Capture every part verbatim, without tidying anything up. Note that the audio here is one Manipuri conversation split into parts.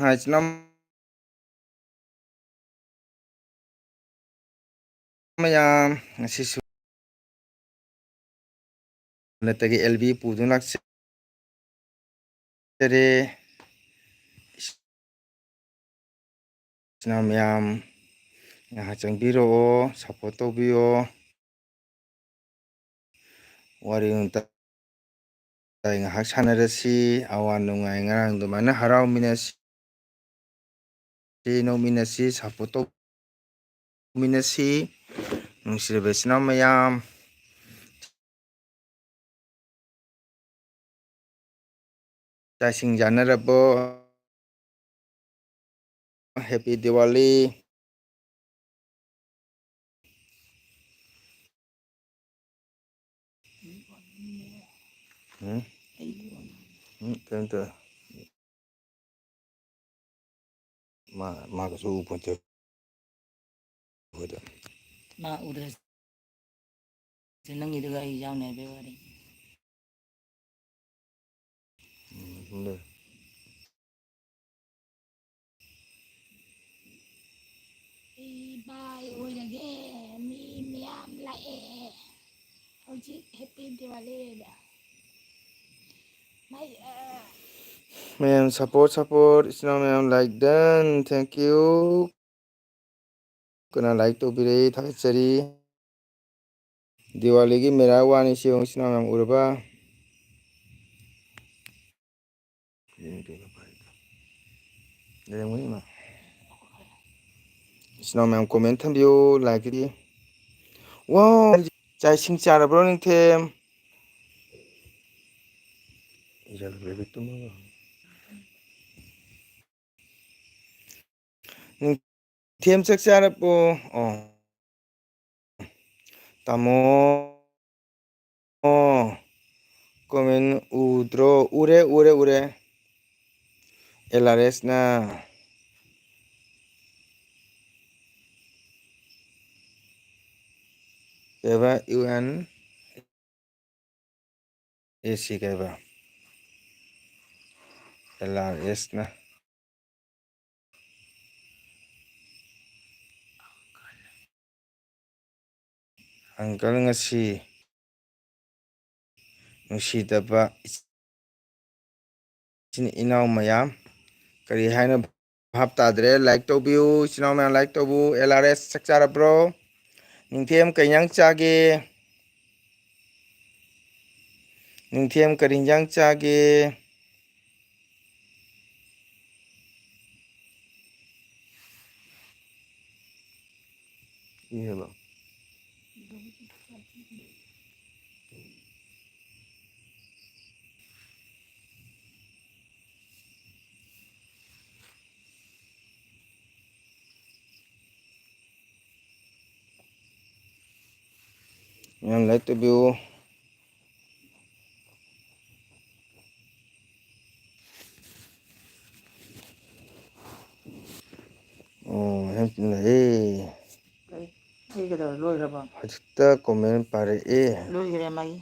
ꯍꯥꯏ, ꯏꯆꯤꯟ ꯏꯅꯥꯎ ꯃꯌꯥꯝ, ꯉꯁꯤꯁꯨ ꯅꯠꯇꯒꯤ ꯑꯦꯜ ꯕꯤ ꯄꯨꯗꯨꯅ ꯂꯥꯛꯆꯔꯦ꯫ ꯏꯆꯤꯟ ꯏꯅꯥꯎ ꯃꯌꯥꯝ, ꯉꯥꯏꯍꯥꯛ ꯆꯪꯕꯤꯔꯛꯑꯣ, support ꯇꯧꯕꯤꯌꯣ꯫ ꯋꯥꯔꯤ ꯋꯥꯇꯥꯏ ꯉꯥꯏꯍꯥꯛ ꯁꯥꯟꯅꯔꯁꯤ, ꯑꯋꯥ ꯅꯨꯡꯉꯥꯏ, ꯉꯔꯥꯡ ꯑꯗꯨꯃꯥꯏꯅ ꯍꯔꯥꯎꯃꯤꯟꯅꯁꯤ, ꯅꯣꯛꯃꯤꯟꯅꯁꯤ, support ꯇꯧꯃꯤꯟꯅꯁꯤ꯫ ꯅꯨꯡꯁꯤꯔꯕ ꯏꯆꯤꯟ ꯏꯅꯥꯎ ꯃꯌꯥꯝ, ꯆꯥꯛ ꯏꯁꯤꯡ ꯆꯥꯅꯔꯕꯣ? Happy Diwali꯫ ꯎꯝ? ꯎꯝ, ꯀꯩꯝꯇ꯫ ꯃꯥ, ꯃꯥꯒꯁꯨ ꯎꯄꯣꯟꯇꯦ꯫ ꯑꯩꯈꯣꯏꯗ꯫ ꯃꯥ ꯎꯗ꯭ꯔꯁꯨ ꯅꯪꯒꯤꯗꯨꯒ ꯑꯩ ꯌꯥꯎꯅꯤ ꯍꯥꯏꯕꯩ ꯋꯥꯔꯤ꯫ ꯎꯝ, ꯑꯗꯨꯝ ꯂꯩ꯫ ꯑꯩ ꯚꯥꯏ ꯑꯣꯏꯔꯒꯦ, ꯃꯤ ꯃꯌꯥꯝ ꯂꯥꯛꯑꯦ ꯍꯧꯖꯤꯛ꯫ Happy Diwali ꯗ꯫ ꯃꯩ, ꯑ, ꯃꯌꯥꯝ support, support, ꯏꯆꯤꯟ ꯏꯅꯥꯎ ꯃꯌꯥꯝ like done, thank you꯫ ꯀꯅꯥ like ꯇꯧꯕꯤꯔꯛꯏ? ꯊꯥꯒꯠꯆꯔꯤ꯫ ꯗꯤꯋꯥꯂꯤꯒꯤ ꯃꯦꯔꯥ ꯋꯥꯅꯤ ꯁꯤ ꯌꯦꯡꯉꯨ, ꯏꯆꯤꯟ ꯏꯅꯥꯎ ꯃꯌꯥꯝ ꯎꯔꯕ? ꯂꯩꯔꯝꯒꯅꯤ ꯏꯃꯥ꯫ ꯏꯆꯤꯟ ꯏꯅꯥꯎ ꯃꯌꯥꯝ comment ꯊꯝꯕꯤꯌꯨ, like ꯀꯤꯗꯤ꯫ Wow! ꯆꯥꯛ ꯏꯁꯤꯡ ꯆꯥꯔꯕ꯭ꯔꯣ, ꯅꯤꯡꯊꯦꯝ? ꯏꯆꯥꯅꯨꯄꯤꯗꯤ ꯇꯨꯝꯃꯕ? ꯅꯤꯡꯊꯦꯝ ꯆꯥꯛ ꯆꯥꯔꯕꯣ? ꯑꯣ꯫ ꯇꯥꯃꯣ꯫ ꯑꯣ꯫ Comment ꯎꯗ꯭ꯔꯣ? ꯎꯔꯦ, ꯎꯔꯦ, ꯎꯔꯦ꯫ ꯑꯦꯜ ꯑꯥꯔ ꯑꯦꯁꯅ꯫ ꯀꯩꯕ? ꯌꯨ ꯑꯦꯟ ꯑꯦ ꯁꯤ ꯀꯩꯕ? L R ꯑꯦꯁꯅ꯫ ꯑꯪꯀꯜ, ꯉꯁꯤ ꯅꯨꯡꯁꯤꯗꯕ ꯏꯆꯤꯟ ꯏꯅꯥꯎ ꯃꯌꯥꯝ, ꯀꯔꯤ ꯍꯥꯏꯅ ꯚꯥꯞ ꯇꯥꯗ꯭ꯔꯦ? ꯂꯥꯏꯛ ꯇꯧꯕꯤꯌꯨ, ꯏꯆꯤꯟ ꯏꯅꯥꯎ ꯃꯌꯥꯝ, ꯂꯥꯏꯛ ꯇꯧꯕꯤꯌꯨ꯫ ꯑꯦꯜ ꯑꯥꯔ ꯑꯦꯁ, ꯆꯥꯛ ꯆꯥꯔꯕ꯭ꯔꯣ? ꯅꯤꯡꯊꯦꯝ, ꯀꯩ ꯏꯟꯖꯥꯡ ꯆꯥꯒꯦ? ꯅꯤꯡꯊꯦꯝ, ꯀꯔꯤ ꯏꯟꯖꯥꯡ ꯆꯥꯒꯦ? ꯏ ꯍꯥꯏꯕ꯫ ꯃꯌꯥꯝ ꯂꯥꯏꯛ ꯇꯧꯕꯤꯌꯨ꯫ ꯑꯣ, ꯌꯥꯝ ꯆꯤꯟꯅꯔꯦ꯫ ꯀꯩ? ꯑꯩ ꯀꯩꯗꯧꯔꯦ? ꯂꯣꯏꯈ꯭ꯔꯕꯣ? ꯍꯧꯖꯤꯛꯇ ꯀꯣꯃꯦꯟ ꯄꯥꯔꯛꯑꯦ꯫ ꯂꯣꯏꯈ꯭ꯔꯦ ꯃꯥꯒꯤ꯫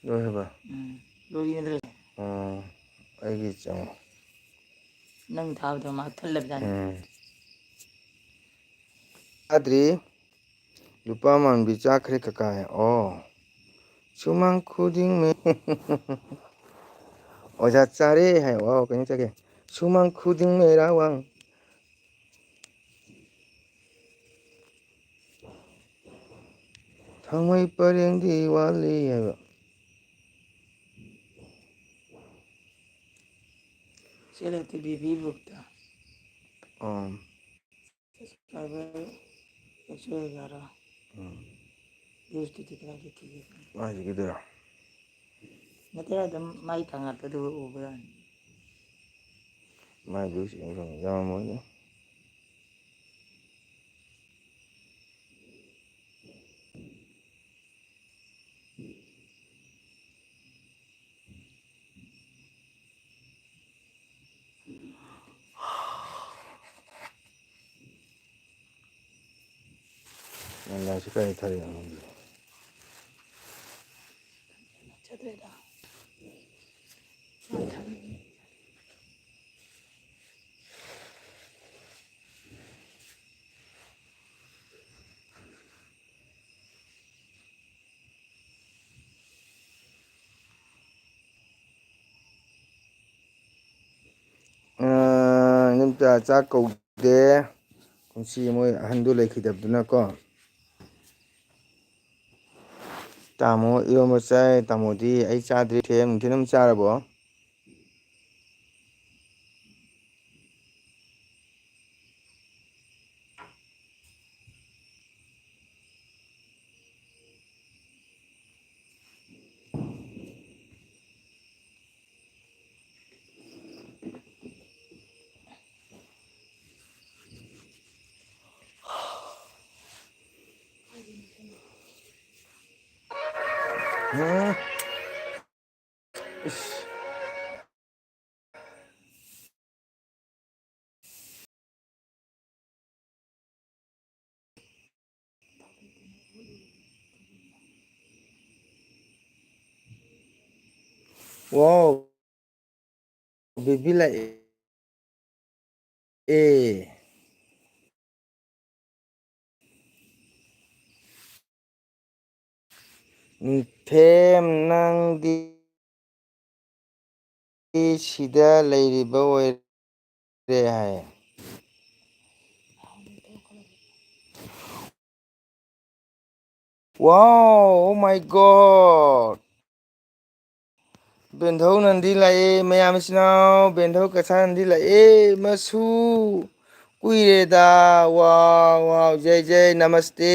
ꯂꯣꯏꯈ꯭ꯔꯕ? ꯎꯝ, ꯂꯣꯏꯈꯤꯗ꯭ꯔꯦ꯫ ꯑꯣ, ꯑꯩꯒꯤ ꯆꯪꯉꯣ꯫ ꯅꯪ ꯊꯥꯕꯗꯣ ꯃꯥ ꯊꯜꯂꯕꯖꯥꯠꯅꯤ꯫ ꯎꯝ꯫ ꯆꯥꯗ꯭ꯔꯤ꯫ ꯂꯨꯄꯥ ꯃꯥꯟꯕꯤ ꯆꯥꯈ꯭ꯔꯦ ꯀꯀꯥ꯫ ꯑꯣ꯫ ꯁꯨꯃꯥꯡ ꯈꯨꯗꯤꯡ ꯃꯦ-, ꯑꯣꯖꯥ ꯆꯥꯔꯦ ꯍꯥꯏ꯫ ꯋꯥꯎ, ꯀꯩꯅꯣ ꯆꯠꯀꯦ꯫ ꯁꯨꯃꯥꯡ ꯈꯨꯗꯤꯡ ꯃꯦꯔꯥ ꯋꯥꯡ꯫ ꯊꯥꯡꯃꯩ ꯄꯔꯦꯡꯗꯤ ꯋꯥꯠꯂꯤ ꯍꯥꯏꯕ꯫ ꯁꯤ ꯂꯩꯇꯦ, ꯕꯤ ꯕꯤ ꯕꯨꯛꯇ꯫ ꯑꯥ꯫ Subscriber ꯑꯦꯛꯁꯣ ꯑꯦꯒꯥꯔꯣ꯫ ꯎꯝ꯫ Views ꯇꯨꯗꯤ ꯀꯗꯥꯏꯗ ꯊꯤꯒꯦ? ꯃꯥꯏꯁꯤꯒꯤꯗꯨꯔꯣ? ꯅꯠꯇꯦ, ꯑꯗꯨꯝ ꯃꯥꯏ ꯊꯥꯡꯒꯠꯄꯗꯨ ꯎꯕ꯭ꯔꯥ? ꯃꯥꯏ views ꯌꯦꯡ ꯌꯥꯝꯃꯝꯃꯣꯏꯅꯦ꯫ ꯅꯪ ꯂꯥꯏꯁꯤ ꯀꯥꯏ ꯊꯥꯔꯤꯅꯣ ꯈꯪꯗꯦ꯫ ꯆꯠꯇ꯭ꯔꯦꯗ꯫ ꯆꯥꯛ ꯀꯧꯗꯦ꯫ ꯀꯨꯝꯁꯤ ꯃꯣꯏ ꯑꯍꯟꯗꯨ ꯂꯩꯈꯤꯗꯕꯗꯨꯅꯀꯣ꯫ ꯇꯥꯃꯣ ꯏꯔꯣꯝꯕ ꯆꯥꯏ꯫ ꯇꯥꯃꯣꯗꯤ ꯑꯩ ꯆꯥꯗ꯭ꯔꯤ꯫ ꯊꯦꯝ, ꯅꯨꯡꯊꯤꯜ ꯑꯃ ꯆꯥꯔꯕꯣ? ꯎꯝ꯫ ꯏꯁ꯫ ꯋꯥꯎ, ꯕꯦꯕꯤ ꯂꯥꯛꯑꯦ꯫ ꯑꯦ꯫ ꯐꯦꯝ, ꯅꯪꯗꯤ ꯁꯤꯗ ꯂꯩꯔꯤꯕ ꯑꯣꯏꯔꯦ ꯍꯥꯏ꯫ Wow, oh my God! ꯕꯦꯟꯙꯧ ꯅꯟꯗꯤ ꯂꯥꯛꯑꯦ, ꯃꯌꯥꯝ ꯏꯆꯤꯟ ꯏꯅꯥꯎ, ꯕꯦꯟꯙꯧ ꯀꯁꯥ ꯅꯟꯗꯤ ꯂꯥꯛꯑꯦ, ꯃꯁꯨ ꯀꯨꯏꯔꯦꯗ꯫ ꯋꯥꯎ, ꯋꯥꯎ, ꯖꯩ ꯖꯩ, ꯅꯃꯁꯇꯦ꯫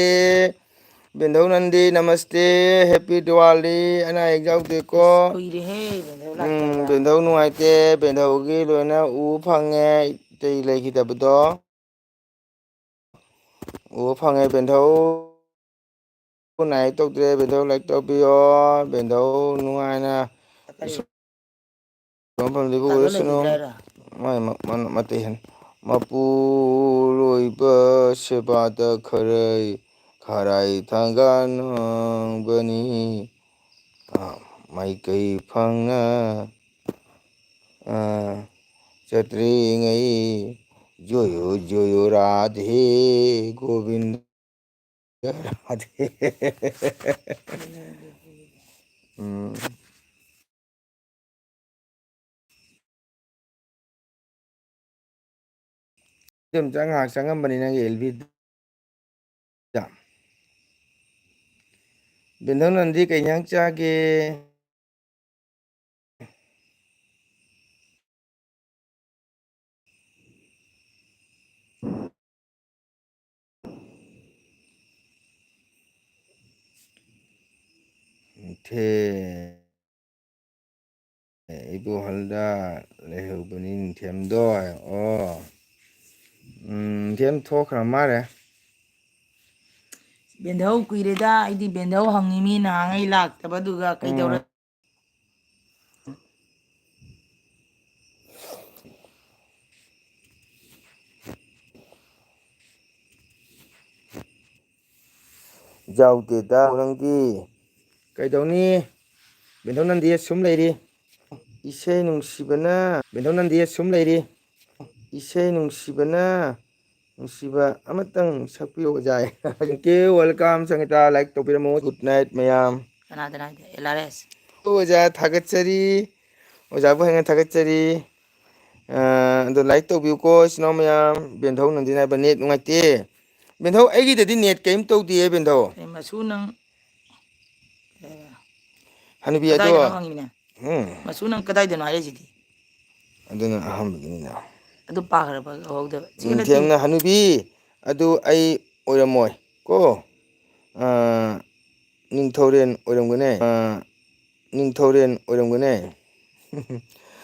ꯕꯦꯟꯙꯧ ꯅꯟꯗꯤ, ꯅꯃꯁꯇꯦ, ꯍꯦꯄꯤ ꯗꯤꯋꯥꯂꯤ, ꯑꯅꯥ ꯑꯌꯦꯛ ꯌꯥꯎꯗꯦꯀꯣ꯫ ꯑꯁ, ꯀꯨꯏꯔꯦꯍꯦ, ꯕꯦꯟꯙꯧ ꯎꯝ, ꯂꯥꯛꯇꯕ꯫ ꯕꯦꯟꯙꯧ ꯅꯨꯡꯉꯥꯏꯇꯦ, ꯕꯦꯟꯙꯧꯒꯤ ꯂꯣꯏꯅ ꯎ ꯐꯪꯉꯦ, ꯑꯇꯩ ꯂꯩꯈꯤꯗꯕꯗꯣ꯫ ꯎꯕ ꯐꯪꯉꯦ ꯕꯦꯟꯙꯧ꯫ ꯂꯥꯏꯛ ꯇꯧꯗ꯭ꯔꯦ ꯕꯦꯟꯙꯧ, ꯂꯥꯏꯛ ꯇꯧꯕꯤꯌꯣ꯫ ꯕꯦꯟꯙꯧ ꯅꯨꯡꯉꯥꯏꯅ ꯀꯔꯤ? ꯏꯁꯣꯔ ꯃꯐꯝꯗꯨꯕꯨ ꯇꯥꯗꯣ ꯑꯣꯏꯔꯁꯅꯨ꯫ ꯂꯩꯈꯤꯗ꯭ꯔꯦ ꯍꯥꯏꯔꯣ? ꯃꯥꯏ ꯃ-, ꯃ-, ꯃꯇꯩ ꯍꯟ-, ꯃꯄꯨꯔꯣꯏꯕ ꯁꯦꯕꯥꯗ ꯈꯔꯩ, ꯈꯔꯥꯏ ꯊꯥꯡꯒꯥꯟ ꯍꯥꯡꯕꯅꯤ꯫ ꯑ, ꯃꯥꯏꯀꯩ ꯐꯪꯅ, ꯑ, ꯆꯠꯇ꯭ꯔꯤꯉꯩ ꯖꯣꯌꯣ ꯖꯣꯌꯣ ꯔꯥꯙꯦ ꯒꯣꯕꯤꯟꯗ ꯔꯥꯙꯦ꯫ ꯎꯝ꯫ ꯏꯆꯝꯆꯥ ꯉꯥꯏꯍꯥꯛ ꯆꯪꯉꯝꯕꯅꯤ ꯅꯪꯒꯤ ꯑꯦꯜ ꯕꯤꯗ꯫ ꯕꯦꯟꯊꯧ ꯅꯟꯗꯤ ꯀꯩ ꯏꯟꯖꯥꯡ ꯆꯥꯒꯦ? ꯊꯦ-, ꯏꯕꯣꯍꯜꯗ ꯂꯩꯍꯧꯕꯅꯤ ꯅꯤꯡꯊꯦꯝꯗꯣ꯫ ꯑꯣ꯫ ꯎꯝ, ꯅꯤꯡꯊꯦꯝ ꯊꯣꯛꯈ꯭ꯔ ꯃꯥꯜꯂꯦ꯫ ꯕꯦꯟꯙꯧ ꯀꯨꯏꯔꯦꯗ, ꯑꯩꯗꯤ ꯕꯦꯟꯙꯧ ꯍꯪꯉꯤ, ꯃꯤ ꯅꯍꯥꯟꯉꯩ ꯂꯥꯛꯇꯕꯗꯨꯒ ꯀꯩꯗꯧꯔ-, ꯎꯝ꯫ ꯌꯥꯎꯗꯦꯗ ꯅꯪꯗꯤ꯫ ꯀꯩꯗꯧꯅꯤ? ꯕꯦꯟꯊꯧ ꯅꯟꯗꯤ ꯑꯁꯨꯝ ꯂꯩꯔꯤ꯫ ꯏꯁꯩ ꯅꯨꯡꯁꯤꯕꯅ, ꯕꯦꯟꯊꯧ ꯅꯟꯗꯤ ꯑꯁꯨꯝ ꯂꯩꯔꯤ꯫ ꯏꯁꯩ ꯅꯨꯡꯁꯤꯕꯅ, ꯅꯨꯡꯁꯤꯕ ꯑꯃꯇꯪ ꯁꯛꯄꯤꯌꯨ ꯑꯣꯖꯥ꯫ Thank you, welcome, ꯁꯪꯒꯤꯇꯥ, like ꯇꯧꯕꯤꯔꯝꯃꯣ꯫ Good night, ꯃꯌꯥꯝ꯫ ꯀꯅꯥꯗꯅꯣ ꯍꯥꯏꯗꯤ? ꯑꯦꯜ ꯑꯥꯔ ꯑꯦꯁ꯫ ꯑꯣꯖꯥ, ꯊꯥꯒꯠꯆꯔꯤ꯫ ꯑꯣꯖꯥꯕꯨ ꯍꯦꯟꯅ ꯊꯥꯒꯠꯆꯔꯤ꯫ ꯑ, ꯑꯗꯣ like ꯇꯧꯕꯤꯌꯨꯀꯣ, ꯏꯆꯤꯟ ꯏꯅꯥꯎ ꯃꯌꯥꯝ꯫ ꯕꯦꯟꯊꯧ ꯅꯟꯗꯤꯅ ꯍꯥꯏꯕ, net ꯅꯨꯡꯉꯥꯏꯇꯦ꯫ ꯕꯦꯟꯊꯧ, ꯑꯩꯒꯤꯗꯗꯤ net ꯀꯔꯤꯝ ꯇꯧꯗꯤꯌꯦ, ꯕꯦꯟꯊꯧ꯫ ꯑꯩ ꯃꯆꯨ ꯅꯪ, ꯑ, ꯍꯅꯨꯕꯤ ꯑꯗꯣ, ꯀꯗꯥꯏꯗꯅꯣ ꯍꯪꯉꯤꯅꯦ? ꯎꯝ꯫ ꯃꯆꯨ ꯅꯪ ꯀꯗꯥꯏꯗꯅꯣ ꯍꯥꯏꯔꯛꯏꯁꯤꯗꯤ? ꯑꯗꯨꯅ ꯑꯍꯥꯟꯕꯒꯤꯅꯤꯅ꯫ ꯑꯗꯨ ꯄꯥꯈ꯭ꯔꯕ ꯎꯍꯧꯗꯕ꯫ ꯁꯤ ꯅꯠꯇꯦ꯫ ꯅꯤꯡꯊꯦꯝꯅ ꯍꯅꯨꯕꯤ, ꯑꯗꯨ ꯑꯩ ꯑꯣꯏꯔꯝꯃꯣꯏ ꯀꯣ꯫ ꯑ, ꯅꯤꯡꯊꯧꯔꯦꯟ ꯑꯣꯏꯔꯝꯒꯅꯤ꯫ ꯑ, ꯅꯤꯡꯊꯧꯔꯦꯟ ꯑꯣꯏꯔꯝꯒꯅꯤ꯫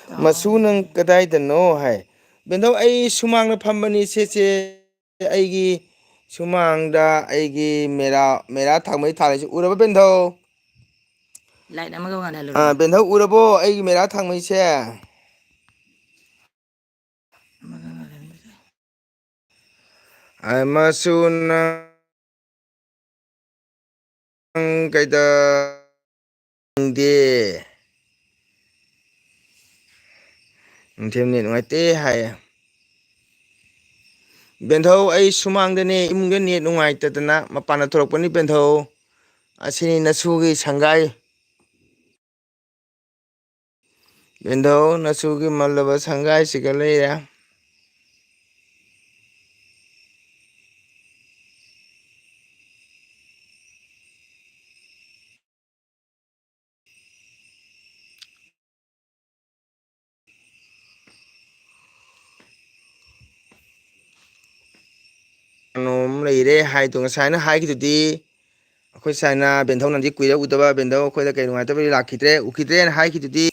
ꯇꯥꯎ꯫ ꯃꯆꯨ ꯅꯪ ꯀꯗꯥꯏꯗꯅꯣ ꯍꯥꯏ꯫ ꯕꯦꯟꯊꯧ, ꯑꯩ ꯁꯨꯃꯥꯡꯗ ꯐꯝꯕꯅꯤ, ꯁꯦ, ꯁꯦ꯫ ꯑꯩꯒꯤ ꯁꯨꯃꯥꯡꯗ ꯑꯩꯒꯤ ꯃꯦꯔꯥ, ꯃꯦꯔꯥ ꯊꯥꯡꯃꯩ ꯊꯥꯜꯂꯤꯁꯤ ꯎꯔꯕ, ꯕꯦꯟꯊꯧ? Light ꯑꯃꯒ ꯉꯥꯜꯍꯜꯂꯨꯔꯣ꯫ ꯑꯥ, ꯕꯦꯟꯊꯧ ꯎꯔꯕꯣ ꯑꯩꯒꯤ ꯃꯦꯔꯥ ꯊꯥꯡꯃꯩꯁꯦ? ꯑꯃꯒ ꯉꯥꯜꯍꯟꯕꯁꯦ꯫ ꯑꯃꯁꯨ ꯅꯪ ꯅꯪ ꯀꯩꯗ ꯈꯪꯗꯦ꯫ ꯅꯤꯡꯊꯦꯝ net ꯅꯨꯡꯉꯥꯏꯇꯦ ꯍꯥꯏꯌꯦ꯫ ꯕꯦꯟꯊꯧ, ꯑꯩ ꯁꯨꯃꯥꯡꯗꯅꯦ, ꯏꯃꯨꯡꯗ net ꯅꯨꯡꯉꯥꯏꯇꯗꯅ ꯃꯄꯥꯟꯗ ꯊꯣꯛꯂꯛꯄꯅꯤ, ꯕꯦꯟꯊꯧ꯫ ꯑꯁꯤꯅꯤ ꯅꯁꯨꯒꯤ ꯁꯪꯒꯥꯏ꯫ ꯕꯦꯟꯊꯧ, ꯅꯁꯨꯒꯤ ꯃꯜꯂꯕ ꯁꯪꯒꯥꯏꯁꯤꯒ ꯂꯩꯔꯦ꯫ ꯀꯅꯥꯅꯣꯝ ꯂꯩꯔꯦ ꯍꯥꯏꯗꯣ ꯉꯁꯥꯏꯅ ꯍꯥꯏꯈꯤꯗꯨꯗꯤ꯫ ꯑꯩꯈꯣꯏ ꯁꯥꯏꯅ ꯕꯦꯟꯊꯧꯅꯗꯤ ꯀꯨꯏꯔꯦ ꯎꯗꯕ, ꯕꯦꯟꯊꯧ ꯑꯩꯈꯣꯏꯗ ꯀꯩ ꯅꯨꯡꯉꯥꯏꯇꯕ ꯂꯥꯛꯈꯤꯗ꯭ꯔꯦ, ꯎꯈꯤꯗ꯭ꯔꯦꯅ ꯍꯥꯏꯈꯤꯗꯨꯗꯤ꯫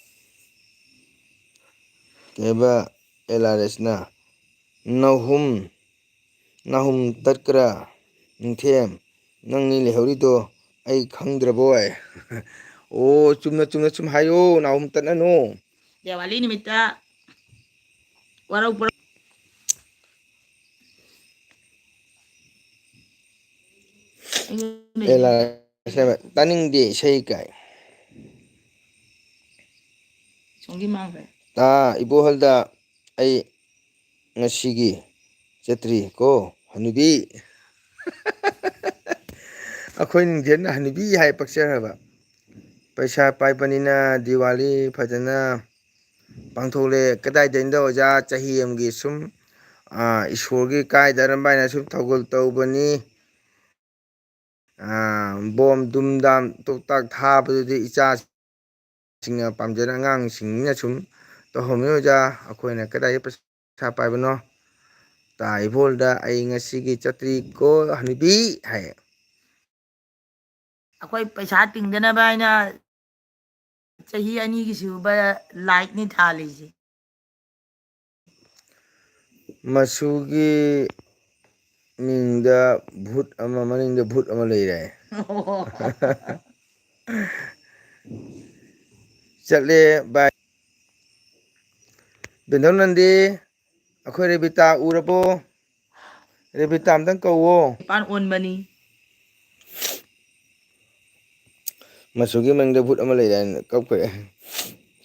ꯀꯩꯕ ꯑꯦꯜ ꯑꯥꯔ ꯑꯦꯁꯅ ꯅꯍꯨꯝ, ꯅꯍꯨꯝ ꯇꯠꯀ꯭ꯔꯥ? ꯅꯤꯡꯊꯦꯝ, ꯅꯪꯅꯤ ꯂꯩꯍꯧꯔꯤꯗꯣ ꯑꯩ ꯈꯪꯗ꯭ꯔꯕꯣ ꯑꯩ? ꯑꯣ, ꯆꯨꯝꯅ ꯆꯨꯝꯅ ꯁꯨꯝ ꯍꯥꯏꯌꯣ, ꯅꯍꯨꯝ ꯇꯠꯅꯅꯨ꯫ ꯗꯤꯋꯥꯂꯤ ꯅꯨꯃꯤꯠꯇ ꯋꯥꯔꯧ ꯄꯨꯔꯧ꯫ ꯑꯦ, ꯂꯥꯏ-, ꯇꯥꯅꯤꯡꯗꯦ ꯏꯁꯩ ꯀꯥꯏ꯫ ꯁꯣꯝꯒꯤ ꯃꯥꯡꯈ꯭ꯔꯦ꯫ ꯇꯥ, ꯏꯕꯣꯍꯜꯗ ꯑꯩ ꯉꯁꯤꯒꯤ ꯆꯠꯇ꯭ꯔꯤ ꯀꯣ, ꯍꯅꯨꯕꯤ꯫ ꯑꯩꯈꯣꯏ ꯅꯤꯡꯊꯦꯝꯅ ꯍꯅꯨꯕꯤ ꯍꯥꯏ ꯄꯛꯆꯈ꯭ꯔꯕ꯫ ꯄꯩꯁꯥ ꯄꯥꯏꯕꯅꯤꯅ ꯗꯤꯋꯥꯂꯤ ꯐꯖꯅ ꯄꯥꯡꯊꯣꯛꯂꯦ꯫ ꯀꯗꯥꯏꯗꯩꯅꯣꯗ ꯑꯣꯖꯥ, ꯆꯍꯤ ꯑꯃꯒꯤ ꯁꯨꯝ, ꯑꯥ, ꯏꯁꯣꯔꯒꯤ ꯀꯥꯏꯗ ꯑꯔꯝꯕꯥꯏꯅ ꯁꯨꯝ ꯊꯧꯒꯜ ꯇꯧꯕꯅꯤ꯫ ꯑꯥ, ꯕꯣꯝ ꯗꯨꯝ ꯗꯥꯝ ꯇꯣꯛ ꯇꯥꯛ ꯊꯥꯕꯗꯨꯗꯤ ꯏꯆꯥꯁꯤꯡꯅ ꯄꯥꯝꯖꯅ ꯑꯉꯥꯡꯁꯤꯡꯅ ꯁꯨꯝ ꯇꯧꯍꯧꯃꯤ ꯑꯣꯖꯥ꯫ ꯑꯩꯈꯣꯏꯅ ꯀꯗꯥꯏꯗ ꯄꯩꯁꯥ ꯄꯥꯏꯕꯅꯣ? ꯇꯥ ꯏꯕꯣꯜꯗ ꯑꯩ ꯉꯁꯤꯒꯤ ꯆꯠꯇ꯭ꯔꯤꯀꯣ ꯍꯅꯨꯕꯤ ꯍꯥꯏ꯫ ꯑꯩꯈꯣꯏ ꯄꯩꯁꯥ ꯇꯤꯡꯗꯅꯕ ꯍꯥꯏꯅ ꯆꯍꯤ ꯑꯅꯤꯒꯤ ꯁꯨꯕ ꯂꯥꯏꯠꯅꯤ ꯊꯥꯜꯂꯤꯁꯦ꯫ ꯃꯆꯨꯒꯤ ꯃꯤꯡꯗ ꯚꯨꯠ ꯑꯃ, ꯃꯅꯤꯡꯗ ꯚꯨꯠ ꯑꯃ ꯂꯩꯔꯦ꯫ ꯆꯠꯂꯦ ꯚꯥꯏ꯫ ꯕꯤꯟꯙꯧ ꯅꯟꯗꯤ, ꯑꯩꯈꯣꯏ ꯔꯦꯕꯤꯇꯥ ꯎꯔꯕꯣ? ꯔꯦꯕꯤꯇꯥ ꯑꯝꯇꯪ ꯀꯧꯋꯣ꯫ ꯃꯄꯥꯟ ꯑꯣꯟꯕꯅꯤ꯫ ꯃꯆꯨꯒꯤ ꯃꯅꯤꯡꯗ ꯚꯨꯠ ꯑꯃ ꯂꯩꯔꯦ ꯍꯥꯏꯅ ꯀꯞꯈ꯭ꯔꯦ꯫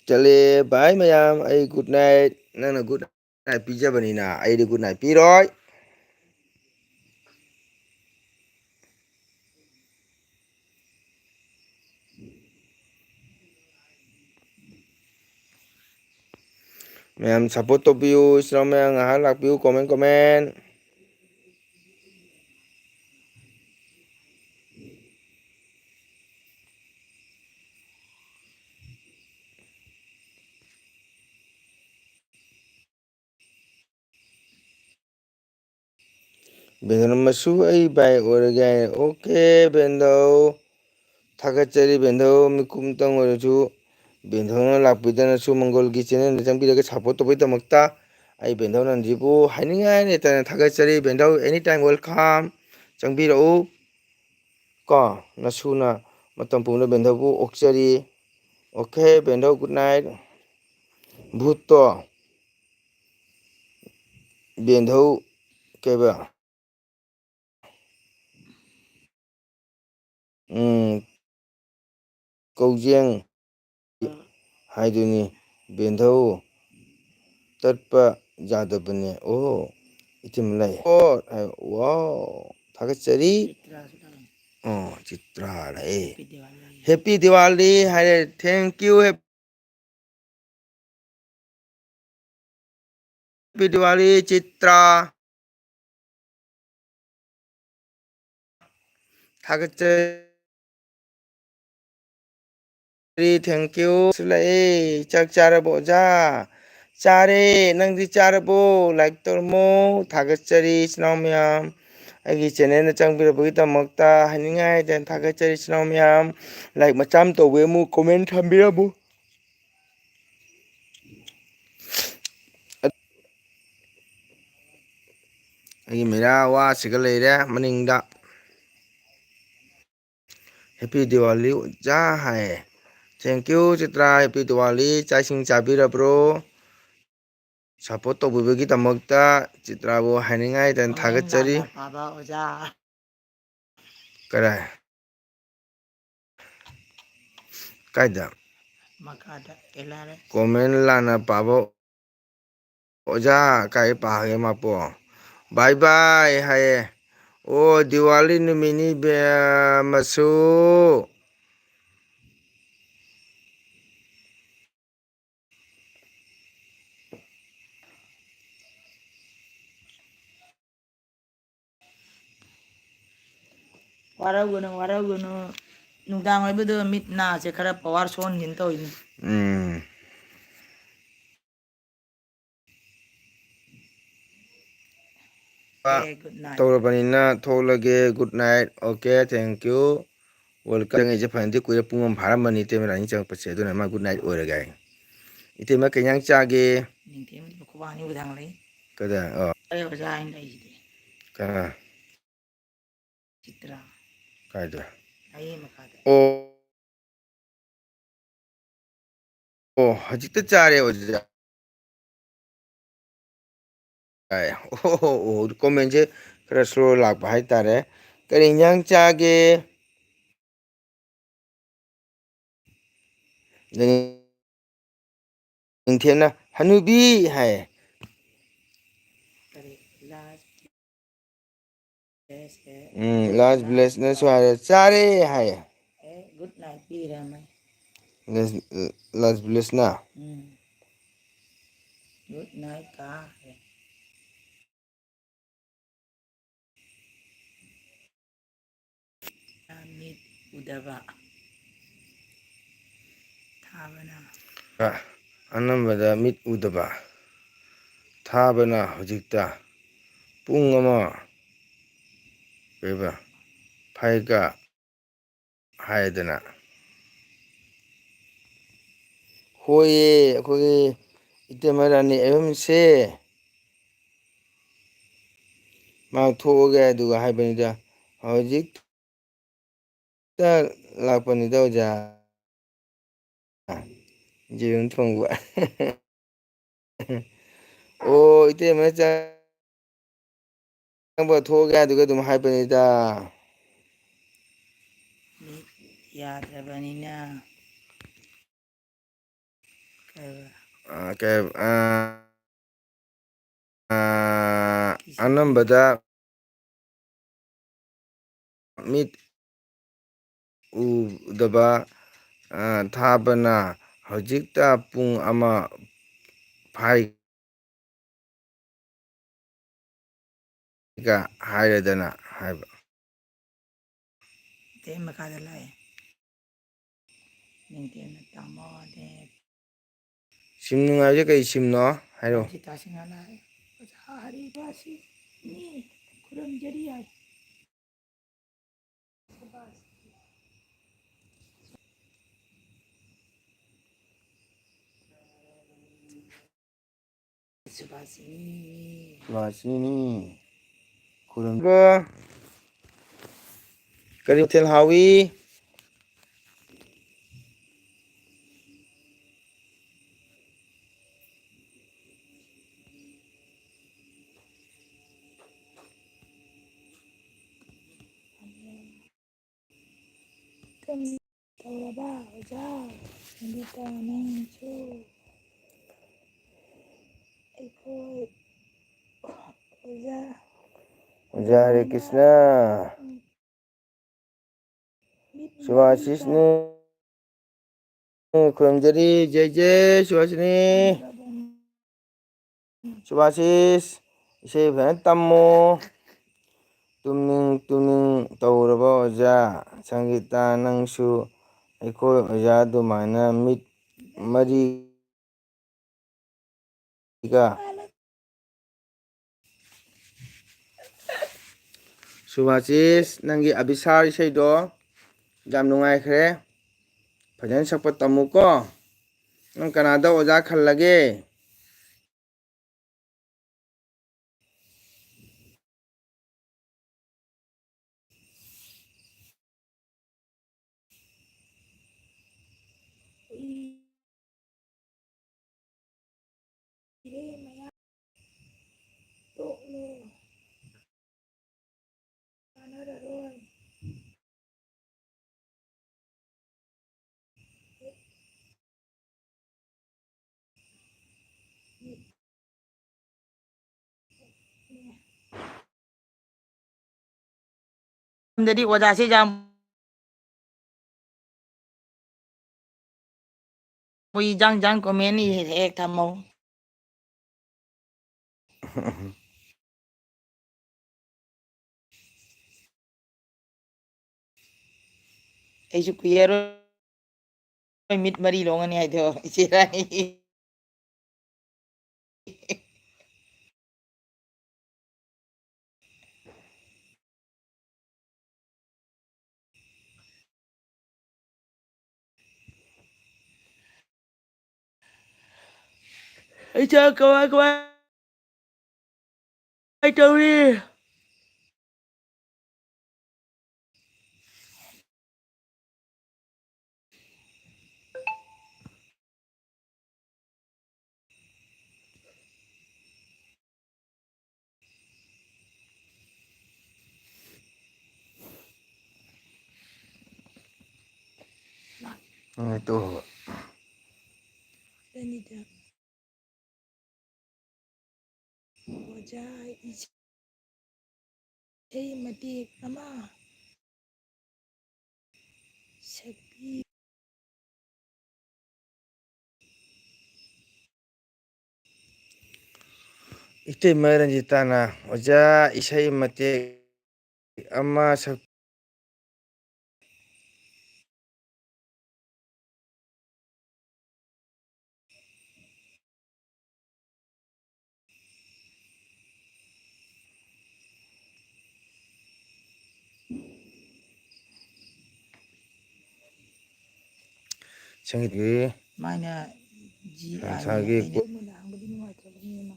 ꯆꯠꯂꯦ ꯚꯥꯏ ꯃꯌꯥꯝ, ꯑꯩ good night꯫ ꯅꯪꯅ good night ꯄꯤꯖꯕꯅꯤꯅ ꯑꯩꯗꯤ good night ꯄꯤꯔꯣꯏ꯫ ꯃꯌꯥꯝ support ꯇꯧꯕꯤꯌꯨ, ꯏꯆꯤꯟ ꯏꯅꯥꯎ ꯃꯌꯥꯝ ꯉꯥꯏꯍꯥꯛ ꯂꯥꯛꯄꯤꯌꯨ, comment, comment꯫ ꯕꯦꯟꯗꯧꯅ ꯃꯁꯨ ꯑꯩ ꯚꯥꯏ ꯑꯣꯏꯔꯒꯦ ꯍꯥꯏ꯫ ꯑꯣꯀꯦ ꯕꯦꯟꯗꯧ, ꯊꯥꯒꯠꯆꯔꯤ ꯕꯦꯟꯗꯧ, ꯃꯤꯀꯨꯞꯇꯪ ꯑꯣꯏꯔꯁꯨ ꯕꯦꯟꯗꯧꯅ ꯂꯥꯛꯄꯤꯗꯅꯁꯨ ꯃꯪꯒꯣꯜꯒꯤ ꯆꯦꯅꯦꯜꯗ ꯆꯪꯕꯤꯔꯒ ꯁꯞꯄꯣꯔꯠ ꯇꯧꯕꯒꯤꯗꯃꯛꯇ ꯑꯩ ꯕꯦꯟꯗꯧ ꯅꯟꯖꯤꯕꯨ ꯍꯥꯏꯅꯤꯡꯉꯥꯏ ꯂꯩꯇꯅ ꯊꯥꯒꯠꯆꯔꯤ꯫ ꯕꯦꯟꯗꯧ, ꯑꯦꯅꯤ ꯇꯥꯏꯝ ꯋꯦꯜꯀꯝ, ꯆꯪꯕꯤꯔꯛꯎ꯫ ꯀꯣ, ꯅꯁꯨꯅ ꯃꯇꯝ ꯄꯨꯝꯕꯗ ꯕꯦꯟꯗꯧꯕꯨ ꯑꯣꯛꯆꯔꯤ꯫ Okay Bendou, good night. ꯚꯨꯠꯇꯣ ꯕꯦꯟꯗꯧ ꯀꯩꯕ? ꯎꯝ, ꯀꯧꯖꯦꯡ ꯍꯥꯏꯗꯨꯅꯤ꯫ ꯕꯦꯟꯗꯧ ꯇꯠꯄ ꯌꯥꯗꯕꯅꯦ꯫ ꯑꯣ, ꯏꯊꯤꯝ ꯂꯩ꯫ ꯑꯣ, ꯍꯥꯏ-, ꯋꯥꯎ, ꯊꯥꯒꯠꯆꯔꯤ꯫ ꯑꯣ, ꯆꯤꯇ꯭ꯔꯥ ꯂꯥꯛꯑꯦ꯫ ꯍꯦꯄꯤ ꯗꯤꯋꯥꯂꯤ ꯍꯥꯏꯔꯦ꯫ Thank you, happy Diwali Chitra. ꯊꯥꯒꯠꯆꯔꯤ, ꯊꯦꯡꯀ꯭ꯌꯨ꯫ ꯁꯨ ꯂꯥꯛꯑꯦ꯫ ꯆꯥꯛ ꯆꯥꯔꯕꯣ ꯑꯣꯖꯥ? ꯆꯥꯔꯦ꯫ ꯅꯪꯗꯤ ꯆꯥꯔꯕꯣ? ꯂꯥꯏꯛ ꯇꯧꯔꯝꯃꯣ꯫ ꯊꯥꯒꯠꯆꯔꯤ ꯏꯆꯤꯟ ꯏꯅꯥꯎ ꯃꯌꯥꯝ꯫ ꯑꯩꯒꯤ ꯆꯦꯅꯦꯜꯗ ꯆꯪꯕꯤꯔꯛꯄꯒꯤꯗꯃꯛꯇ ꯍꯥꯏꯅꯤꯡꯉꯥꯏ ꯍꯥꯏꯗꯅ ꯊꯥꯒꯠꯆꯔꯤ ꯏꯆꯤꯟ ꯏꯅꯥꯎ ꯃꯌꯥꯝ꯫ ꯂꯥꯏꯛ ꯃꯆꯥ ꯑꯃ ꯇꯧꯕꯤꯔꯝꯃꯨ, ꯀꯣꯃꯦꯟ ꯊꯝꯕꯤꯔꯝꯃꯨ꯫ ꯑꯩꯒꯤ ꯃꯤꯔꯥ ꯋꯥꯁꯤꯒ ꯂꯩꯔꯦ ꯃꯅꯤꯡꯗ꯫ ꯍꯦꯄꯤ ꯗꯤꯋꯥꯂꯤ ꯑꯣꯖꯥ ꯍꯥꯏ꯫ Thank you Chitra, happy Diwali. ꯆꯥꯛ ꯏꯁꯤꯡ ꯆꯥꯕꯤꯔꯕ꯭ꯔꯣ? ꯁꯞꯄꯣꯔꯠ ꯇꯧꯕꯤꯕꯒꯤꯗꯃꯛꯇ ꯆꯤꯇ꯭ꯔꯥꯕꯨ ꯍꯥꯏꯅꯤꯡꯉꯥꯏ ꯂꯩꯇꯅ ꯊꯥꯒꯠꯆꯔꯤ꯫ ꯂꯥꯟꯅ ꯄꯥꯕ ꯑꯣꯖꯥ꯫ ꯀꯔꯥꯏ? ꯀꯥꯏꯗ? ꯃꯈꯥꯗ ꯑꯦꯂꯥꯔꯦ꯫ ꯀꯣꯃꯦꯟ ꯂꯥꯟꯅ ꯄꯥꯕ ꯑꯣꯖꯥ ꯀꯥꯏ ꯄꯥꯒꯦ ꯃꯥꯄꯣ? ꯕꯥꯏ ꯕꯥꯏ ꯍꯥꯏꯌꯦ꯫ ꯑꯣ, ꯗꯤꯋꯥꯂꯤ ꯅꯨꯃꯤꯠꯅꯤ ꯕꯦ-, ꯃꯁꯨ꯫ ꯋꯥꯔꯧꯒꯅꯨ, ꯋꯥꯔꯧꯒꯅꯨ꯫ ꯅꯨꯡꯗꯥꯡ ꯑꯣꯏꯕꯗꯨꯗ ꯃꯤꯠ ꯅꯥꯁꯦ ꯈꯔ ꯄꯋꯥꯔ ꯁꯣꯟꯒꯦꯅ ꯇꯧꯔꯤꯅꯤ꯫ ꯎꯝ꯫ Okay, good night. ꯇꯧꯔꯕꯅꯤꯅ ꯊꯣꯛꯂꯒꯦ꯫ Good night. Okay, thank you. Welcome. ꯆꯪꯉꯛꯏꯁꯦ ꯐꯅꯗꯤ ꯀꯨꯏꯔꯦ, ꯄꯨꯡ ꯑꯃ ꯐꯥꯔꯝꯃꯅꯤ ꯏꯇꯩꯃ ꯔꯥꯅꯤ ꯆꯪꯉꯛꯄꯁꯦ, ꯑꯗꯨꯅ ꯃꯥ good night ꯑꯣꯏꯔꯒꯦ ꯍꯥꯏ꯫ ꯏꯇꯩꯃ ꯀꯩ ꯏꯟꯖꯥꯡ ꯆꯥꯒꯦ? ꯅꯤꯡꯊꯦꯝ ꯈꯨꯕꯥꯛ ꯑꯅꯤ ꯎꯗ ꯍꯪꯂꯛꯏ꯫ ꯀꯗꯥꯏ? ꯑꯣ꯫ ꯑꯩ ꯑꯣꯖꯥ ꯑꯩꯅ ꯂꯩꯁꯤꯗꯤ꯫ ꯀꯅꯥ? ꯆꯤꯇ꯭ꯔꯥ꯫ ꯀꯥꯏꯗ? ꯑꯩ ꯃꯈꯥꯗ꯫ ꯑꯣ꯫ ꯑꯣ, ꯍꯧꯖꯤꯛꯇ ꯆꯥꯔꯦ ꯑꯣꯖꯥ꯫ ꯑꯣ, ꯑꯣ, ꯑꯣ, comment ꯁꯦ ꯈꯔ slow ꯂꯥꯛꯄ ꯍꯥꯏꯇꯥꯔꯦ꯫ ꯀꯔꯤ ꯏꯟꯖꯥꯡ ꯆꯥꯒꯦ? ꯅꯤꯡꯊꯦꯝꯅ "ꯍꯅꯨꯕꯤ" ꯍꯥꯏ꯫ ꯀꯔꯤ? Last bless ꯍꯦ꯫ ꯎꯝ, last bless ꯅꯁꯨ ꯍꯥꯏꯔꯦ, "ꯆꯥꯔꯦ" ꯍꯥꯏ꯫ ꯑꯦ, good night ꯄꯤꯔꯝꯃꯦ꯫ Last, last bless ꯅ? ꯎꯝ꯫ Good night ꯀꯥꯈ꯭ꯔꯦ꯫ ꯃꯤꯠ ꯎꯗꯕ ꯊꯥꯕꯅ꯫ ꯑꯅꯝꯕꯗ ꯃꯤꯠ ꯎꯗꯕ ꯊꯥꯕꯅ ꯍꯧꯖꯤꯛꯇ ꯄꯨꯡ ꯑꯃ ꯀꯩꯕ ꯐꯥꯏꯒ ꯍꯥꯏꯗꯅ꯫ ꯍꯣꯏꯌꯦ, ꯑꯩꯈꯣꯏꯒꯤ ꯏꯇꯩꯃ ꯔꯥꯅꯤ ꯑꯍꯨꯝꯁꯦ꯫ ꯃꯥ ꯊꯣꯛꯑꯒꯦ ꯑꯗꯨꯒ ꯍꯥꯏꯕꯅꯤꯗ꯫ ꯍꯧꯖꯤꯛꯇ ꯂꯥꯛꯄꯅꯤꯗ ꯑꯣꯖꯥ꯫ ꯌꯦꯔꯨꯝ ꯊꯣꯡꯕ꯫ ꯑꯣ, ꯏꯇꯩꯃ ꯆꯪꯕ ꯊꯣꯛꯑꯒꯦ ꯑꯗꯨꯒ ꯑꯗꯨꯝ ꯍꯥꯏꯕꯅꯤꯗ꯫ ꯃꯤꯠ ꯌꯥꯗ꯭ꯔꯕꯅꯤꯅ꯫ ꯀꯩꯕ? ꯑ, ꯀꯩ, ꯑ, ꯑ, ꯑꯅꯝꯕꯗ ꯃꯤꯠ ꯎꯗꯕ, ꯑ, ꯊꯥꯕꯅ ꯍꯧꯖꯤꯛꯇ ꯄꯨꯡ ꯑꯃ ꯐꯥꯏ꯫ ꯒ ꯍꯥꯏꯔꯗꯅ ꯍꯥꯏꯕ꯫ ꯏꯇꯩ ꯃꯈꯥꯗ ꯂꯥꯛꯑꯦ꯫ ꯅꯤꯡꯊꯦꯝꯅ ꯇꯥꯃꯣꯅꯦ꯫ ꯁꯤꯝ ꯅꯨꯡꯉꯥꯏꯕꯁꯦ ꯀꯩ ꯁꯤꯝꯅꯣ ꯍꯥꯏꯔꯣ꯫ ꯁꯤꯇꯥ ꯁꯤꯡꯍ ꯂꯥꯛꯑꯦ꯫ ꯑꯣꯖꯥ ꯍꯔꯤꯕ ꯑꯁꯤ ꯈꯨꯔꯨꯝꯖꯔꯤ ꯍꯥꯏ꯫ ꯁꯨꯕꯥꯁꯤꯅꯤ꯫ ꯁꯨꯕꯥꯁꯤꯅꯤ꯫ ꯈꯨꯔꯨꯝ-, ꯀꯔꯤ ꯃꯊꯦꯜ ꯍꯥꯎꯏ? ꯇꯧꯔꯕ ꯑꯣꯖꯥ ꯁꯪꯒꯤꯇꯥ ꯅꯪꯁꯨ ꯑꯩꯈꯣꯏ ꯑꯣꯖꯥ ꯑꯣꯖꯥ ꯍꯔꯦ ꯀ꯭ꯔꯤꯁꯅ꯫ ꯁꯨꯚꯥꯁꯤꯁꯅꯤ꯫ ꯈꯨꯔꯨꯝꯖꯔꯤ꯫ ꯖꯩ ꯖꯩ ꯁꯨꯚꯥꯁꯤꯅꯤ꯫ ꯁꯨꯚꯥꯁꯤꯁ, ꯏꯁꯩ ꯐꯖꯅ ꯇꯝꯃꯨ꯫ ꯇꯨꯝꯅꯤꯡ ꯇꯨꯝꯅꯤꯡ ꯇꯧꯔꯕ ꯑꯣꯖꯥ ꯁꯪꯒꯤꯇꯥ, ꯅꯪꯁꯨ ꯑꯩꯈꯣꯏ ꯑꯣꯖꯥ ꯑꯗꯨꯃꯥꯏꯅ ꯃꯤꯠ ꯃꯔꯤ ꯁꯨꯚꯥꯁꯤꯁ, ꯅꯪꯒꯤ ꯑꯕꯤꯁꯥꯔ ꯏꯁꯩꯗꯣ ꯌꯥꯝ ꯅꯨꯡꯉꯥꯏꯈ꯭ꯔꯦ꯫ ꯐꯖꯅ ꯁꯛꯄ ꯇꯝꯃꯨꯀꯣ꯫ ꯅꯪ ꯀꯅꯥꯗ ꯑꯣꯖꯥ ꯈꯜꯂꯒꯦ? ꯇꯣꯛꯂꯣ꯫ ꯀꯥꯟꯅꯔꯔꯣꯏ꯫ ꯁꯣꯝꯗꯗꯤ ꯑꯣꯖꯥꯁꯦ ꯌꯥꯝ ꯃꯣꯏ ꯏꯟꯖꯥꯡ ꯏꯟꯖꯥꯡ comment ꯍꯦꯛ ꯍꯦꯛ ꯊꯝꯃꯧ꯫ ꯑꯩꯁꯨ ꯀꯨꯏꯔꯔꯣꯏ ꯃꯤꯠ ꯃꯔꯤ ꯂꯣꯡꯉꯅꯤ ꯍꯥꯏꯗꯣ ꯏꯆꯦ ꯔꯥꯅꯤ꯫ ꯏꯆꯥ ꯀꯃꯥꯏ ꯀꯃꯥꯏ ꯀꯃꯥꯏ ꯇꯧꯔꯤ? ꯅꯨꯡꯉꯥꯏꯇꯧ ꯍꯥꯏꯕ꯫ ꯇꯅꯤꯗ꯫ ꯑꯣꯖꯥ, ꯏꯁꯩ ꯃꯇꯦꯛ ꯑꯃ ꯁꯛꯄꯤ꯫ ꯏꯇꯩꯃ ꯔꯟꯖꯤꯇꯥꯅ, "ꯑꯣꯖꯥ, ꯏꯁꯩ ꯃꯇꯦꯛ ꯑꯃ ꯁꯛ" ꯁꯪꯒꯤꯠꯀꯤ ꯃꯥꯏꯅ ꯖꯤ ꯑꯥꯏ ꯁꯪꯁꯥꯔꯒꯤ ꯑꯩꯅ ꯀꯣ- ꯃꯨꯟꯅ ꯍꯥꯡꯕꯗꯤ ꯅꯨꯡꯉꯥꯏꯇ꯭ꯔꯕꯅꯤꯅ꯫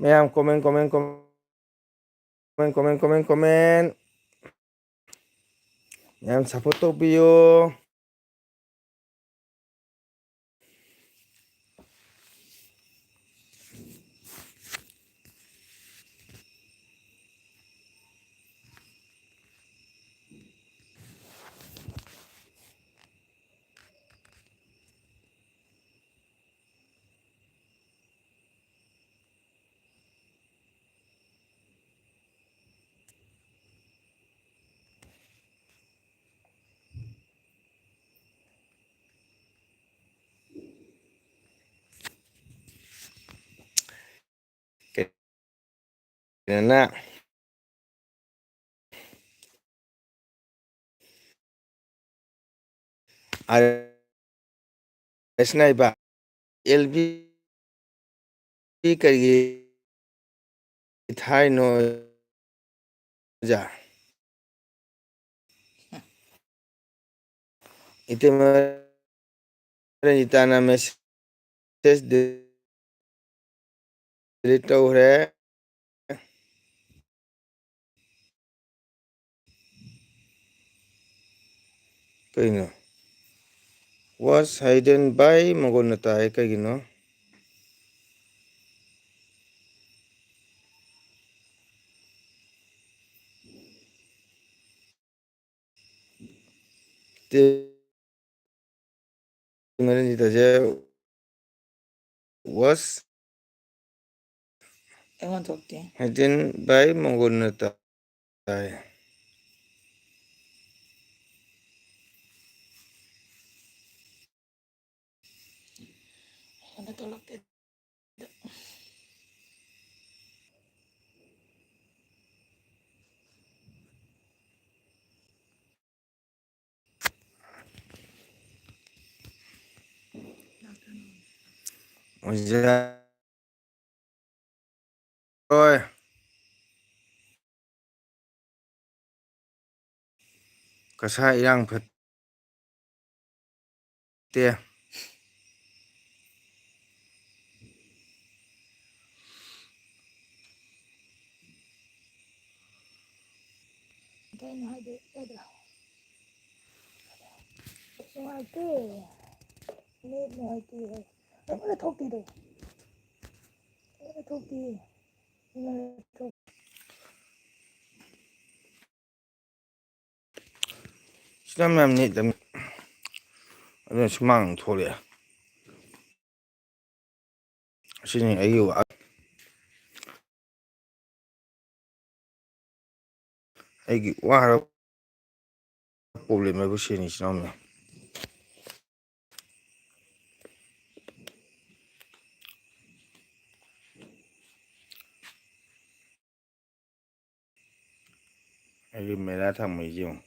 ꯃꯌꯥꯝ comment, comment, comment, comment, comment, comment. ꯃꯌꯥꯝ support ꯇꯧꯕꯤꯌꯨ꯫ ꯅ ꯑꯥꯔ ꯑꯦꯁꯅ ꯏꯕ ꯑꯦꯜ ꯕꯤ ꯀꯔꯤꯒꯤ ꯊꯥꯏꯅꯣ ꯑꯣꯖꯥ? ꯏꯇꯩꯃ ꯔꯟꯖꯤꯇꯥꯅ ꯃꯦꯁꯦꯖ ꯗꯤꯂꯤꯠ ꯇꯧꯈ꯭ꯔꯦ꯫ ꯀꯩꯅꯣ? Was hidden by ꯃꯒꯣꯟꯅ ꯇꯥꯏ꯫ ꯀꯩꯒꯤꯅꯣ? ꯃꯔꯤꯗꯁꯦ was ꯑꯩꯉꯣꯟꯗ ꯊꯣꯛꯇꯦ꯫ Hidden by ꯃꯒꯣꯟꯅ ꯇꯥꯏ꯫ ꯑꯩꯉꯣꯟꯗ ꯊꯣꯛꯂꯛꯇꯦ꯫ ꯑꯣꯏꯖꯔꯣꯏ꯫ ꯀꯁꯥ ꯏꯔꯥꯡ ꯐꯠꯇꯦ꯫ ꯑꯗꯣ ꯑꯩꯅ ꯍꯥꯏꯗꯤ ꯌꯥꯗ꯭ꯔꯥ? ꯅꯨꯡꯉꯥꯏꯇꯦ꯫ ꯅꯦꯠ ꯅꯨꯡꯉꯥꯏꯇꯦ ꯍꯥꯏ꯫ ꯑꯩꯉꯣꯟꯗ ꯊꯣꯛꯇꯦꯗꯣ꯫ ꯑꯩꯉꯣꯟꯗ ꯊꯣꯛꯇꯦ꯫ ꯑꯩꯉꯣꯟꯗ ꯊꯣꯛ- ꯁꯤꯗ ꯃꯌꯥꯝ ꯅꯦꯠ ꯑꯗꯨꯅ ꯁꯨꯃꯥꯡ ꯊꯣꯛꯂꯛꯑꯦ꯫ ꯑꯁꯤꯅꯤ ꯑꯩꯒꯤ ꯋꯥ-, ꯑꯩꯒꯤ ꯋꯥꯔꯕ problem ꯍꯥꯏꯕꯨ ꯁꯤꯅꯤ, ꯏꯆꯤꯟ ꯏꯅꯥꯎ ꯃꯌꯥꯝ꯫ ꯑꯩꯒꯤ ꯃꯦꯔꯥ ꯊꯝꯃꯤꯁꯤ ꯌꯦꯡꯉꯨ꯫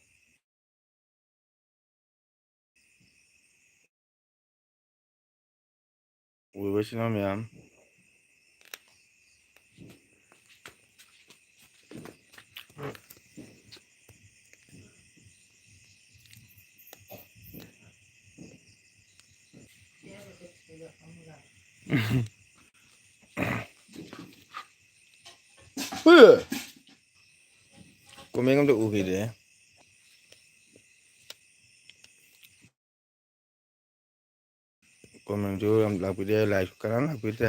ꯎꯔꯕꯁꯤꯅ ꯃꯌꯥꯝ꯫ Comment ꯑꯝꯇ ꯎꯈꯤꯗ꯭ꯔꯦ꯫ Commentꯁꯨ ꯌꯥꯝ ꯂꯥꯛꯄꯤꯗꯦ, like ꯁꯨ ꯀꯅꯥꯝ ꯂꯥꯛꯄꯤꯗꯦ꯫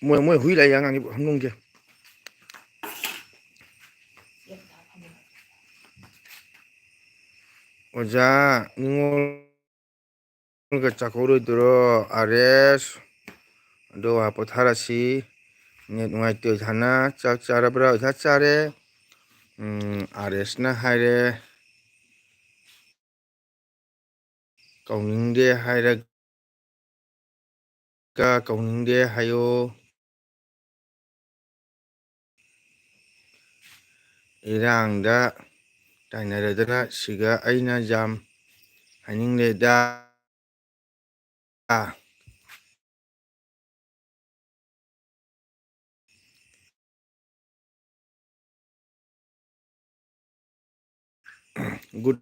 ꯃꯣꯏ, ꯃꯣꯏ ꯍꯨꯏ ꯂꯥꯛꯏ ꯑꯉꯥꯡꯒꯤ ꯍꯧꯗꯣꯡꯒꯤ꯫ ꯑꯣꯖꯥ ꯅꯤꯉꯣꯜꯒ ꯆꯥꯛꯀꯧꯔꯣꯏꯗ꯭ꯔꯣ? ꯑꯥꯔ ꯑꯦꯁ꯫ ꯑꯗꯣ ꯉꯥꯏꯍꯥꯛ ꯄꯣꯊꯥꯔꯁꯤ꯫ ꯅꯦꯠ ꯅꯨꯡꯉꯥꯏꯇꯦ ꯑꯣꯖꯥꯅ꯫ ꯆꯥꯛ ꯆꯥꯔꯕ꯭ꯔꯥ? ꯑꯣꯖꯥ ꯆꯥꯔꯦ꯫ ꯎꯝ, ꯑꯥꯔ ꯑꯦꯁꯅ ꯍꯥꯏꯔꯦ꯫ ꯀꯧꯅꯤꯡꯗꯦ ꯍꯥꯏꯔꯒ ꯀꯧꯅꯤꯡꯗꯦ ꯍꯥꯏꯌꯣ꯫ ꯏꯔꯥꯡꯗ ꯇꯥꯏꯅꯔꯗꯅ ꯁꯤꯒ ꯑꯩꯅ ꯌꯥꯝ ꯍꯥꯏꯅꯤꯡꯂꯦꯗ꯫ Good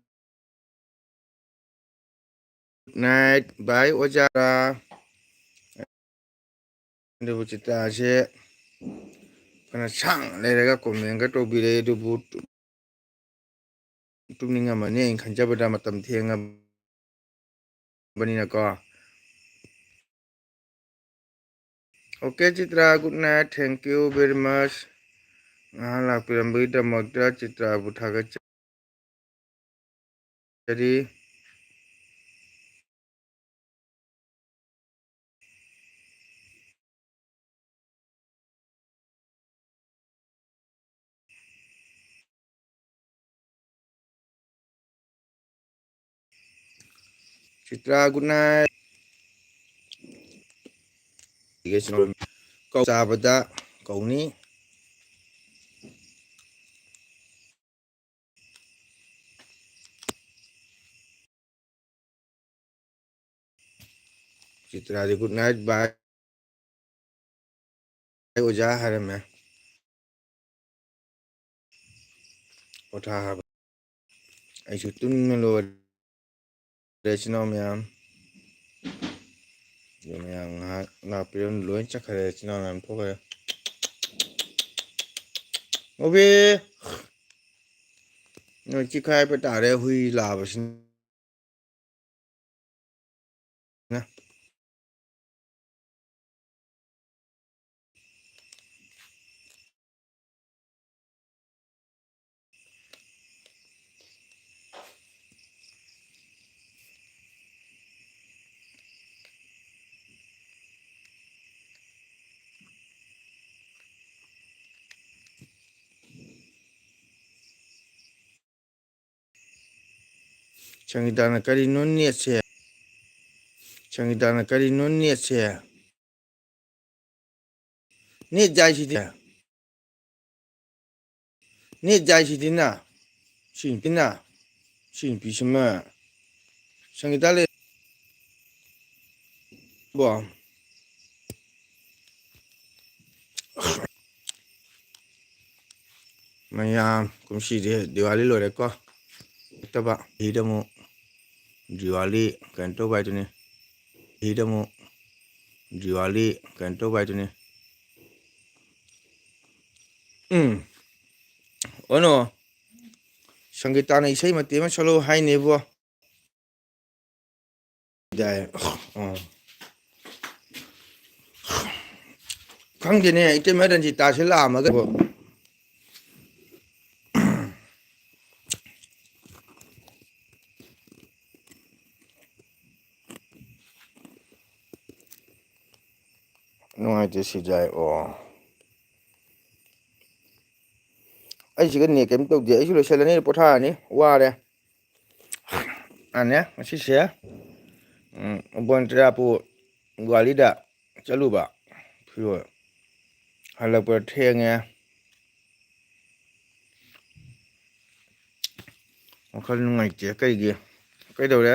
night, bye ꯑꯣꯖꯥ꯫ ꯑꯗꯨꯕꯨ ꯆꯤꯇ꯭ꯔꯥꯁꯦ ꯐꯅ ꯁꯥꯡꯅ ꯂꯩꯔꯒ comment ꯒ ꯇꯧꯕꯤꯔꯛꯑꯦ, ꯑꯗꯨꯕꯨ ꯇꯨꯝꯅꯤꯡꯉꯝꯃꯅꯤ ꯑꯩꯅ ꯈꯟꯖꯕꯗ, ꯃꯇꯝ ꯊꯦꯡꯉꯕꯅꯤꯅꯀꯣ꯫ Okay Chitra, good night, thank you very much꯫ ꯉꯥꯏꯍꯥꯛ ꯂꯥꯛꯄꯤꯔꯝꯕꯒꯤꯗꯃꯛꯇ ꯆꯤꯇ꯭ꯔꯥꯕꯨ ꯊꯥꯒꯠꯆꯔꯤ꯫ Chitra, good night꯫ ꯀꯧ ꯆꯥꯕꯗ ꯀꯧꯅꯤ꯫ ꯆꯤꯇ꯭ꯔꯥꯗꯤ good night bye ꯑꯣꯖꯥ ꯍꯥꯏꯔꯝꯃꯦ꯫ ꯄꯣꯊꯥ ꯍꯥꯏꯕ꯫ ꯑꯩꯁꯨ ꯇꯨꯝꯅꯤꯡꯕꯅ ꯂꯣꯏꯔꯦ ꯏꯆꯤꯟ ꯏꯅꯥꯎ ꯃꯌꯥꯝ꯫ ꯑꯗꯨ ꯃꯌꯥꯝ ꯉꯥꯏꯍꯥꯛ ꯂꯥꯛꯄꯤꯔꯝ ꯂꯣꯏ ꯆꯠꯈ꯭ꯔꯦ ꯏꯆꯤꯟ ꯏꯅꯥꯎ ꯃꯌꯥꯝ ꯊꯣꯛꯈ꯭ꯔꯦ꯫ ꯃꯨꯕꯤ! ꯅꯣꯏ ꯆꯤꯛꯈꯥꯏꯕ ꯇꯥꯔꯦ ꯍꯨꯏ ꯂꯥꯕꯁꯤꯅ꯫ ꯁꯪꯒꯤꯇꯥꯅ ꯀꯔꯤꯅꯣ ꯅꯦꯠꯁꯦ? ꯁꯪꯒꯤꯇꯥꯅ ꯀꯔꯤꯅꯣ ꯅꯦꯠꯁꯦ? ꯅꯦꯠ ꯌꯥꯏꯁꯤꯗꯤ꯫ ꯅꯦꯠ ꯌꯥꯏꯁꯤꯗꯤꯅ꯫ ꯁꯤ ꯅꯨꯄꯤꯅ꯫ ꯁꯤ ꯅꯨꯄꯤꯁꯤꯃ꯫ ꯁꯪꯒꯤꯇꯥ ꯂꯩ꯫ ꯕꯣ꯫ ꯃꯌꯥꯝ ꯀꯨꯝꯁꯤꯗꯤ ꯗꯤꯋꯥꯂꯤ ꯂꯣꯏꯔꯦꯀꯣ꯫ ꯅꯠꯇꯕ ꯍꯤꯗ ꯑꯃꯨꯛ ꯗꯤꯋꯥꯂꯤ ꯀꯩꯅꯣ ꯇꯧꯕ ꯍꯥꯏꯗꯨꯅꯤ꯫ ꯍꯤꯗ ꯑꯃꯨꯛ ꯗꯤꯋꯥꯂꯤ ꯀꯩꯅꯣ ꯇꯧꯕ ꯍꯥꯏꯗꯨꯅꯤ꯫ ꯎꯝ꯫ ꯑꯣꯅꯣ꯫ ꯁꯪꯒꯤꯇꯥꯅ ꯏꯁꯩ ꯃꯇꯦꯛ ꯑꯃ ꯁꯛꯂꯛꯎ ꯍꯥꯏꯅꯦꯕꯣ꯫ ꯌꯥꯏ꯫ ꯑꯣ꯫ ꯈꯪꯗꯦꯅꯦ, ꯏꯇꯩꯃ ꯔꯟꯖꯤꯇꯥꯁꯦ ꯂꯥꯛꯑꯝꯃꯒ꯫ ꯅꯨꯡꯉꯥꯏꯇꯦ ꯁꯤ ꯖꯥꯏ꯫ ꯑꯣ꯫ ꯑꯩꯁꯤꯒ ꯅꯦꯠ ꯀꯩꯝ ꯇꯧꯗꯦ꯫ ꯑꯩꯁꯨ ꯂꯣꯏꯁꯤꯜꯂꯅꯤ, ꯄꯣꯊꯥꯔꯅꯤ, ꯋꯥꯔꯦ꯫ ꯑꯅꯦ ꯉꯁꯤꯁꯦ, ꯎꯝ, ꯕꯣꯟ ꯇꯦꯔꯥꯄꯨ ꯒꯨꯋꯥꯍꯥꯇꯤꯗ ꯆꯠꯂꯨꯕ꯫ ꯐꯤꯔꯣꯜ ꯍꯜꯂꯛꯄꯗ ꯊꯦꯡꯉꯦ꯫ ꯋꯥꯈꯜ ꯅꯨꯡꯉꯥꯏꯇꯦ꯫ ꯀꯩꯒꯤ? ꯀꯩꯗꯧꯔꯦ?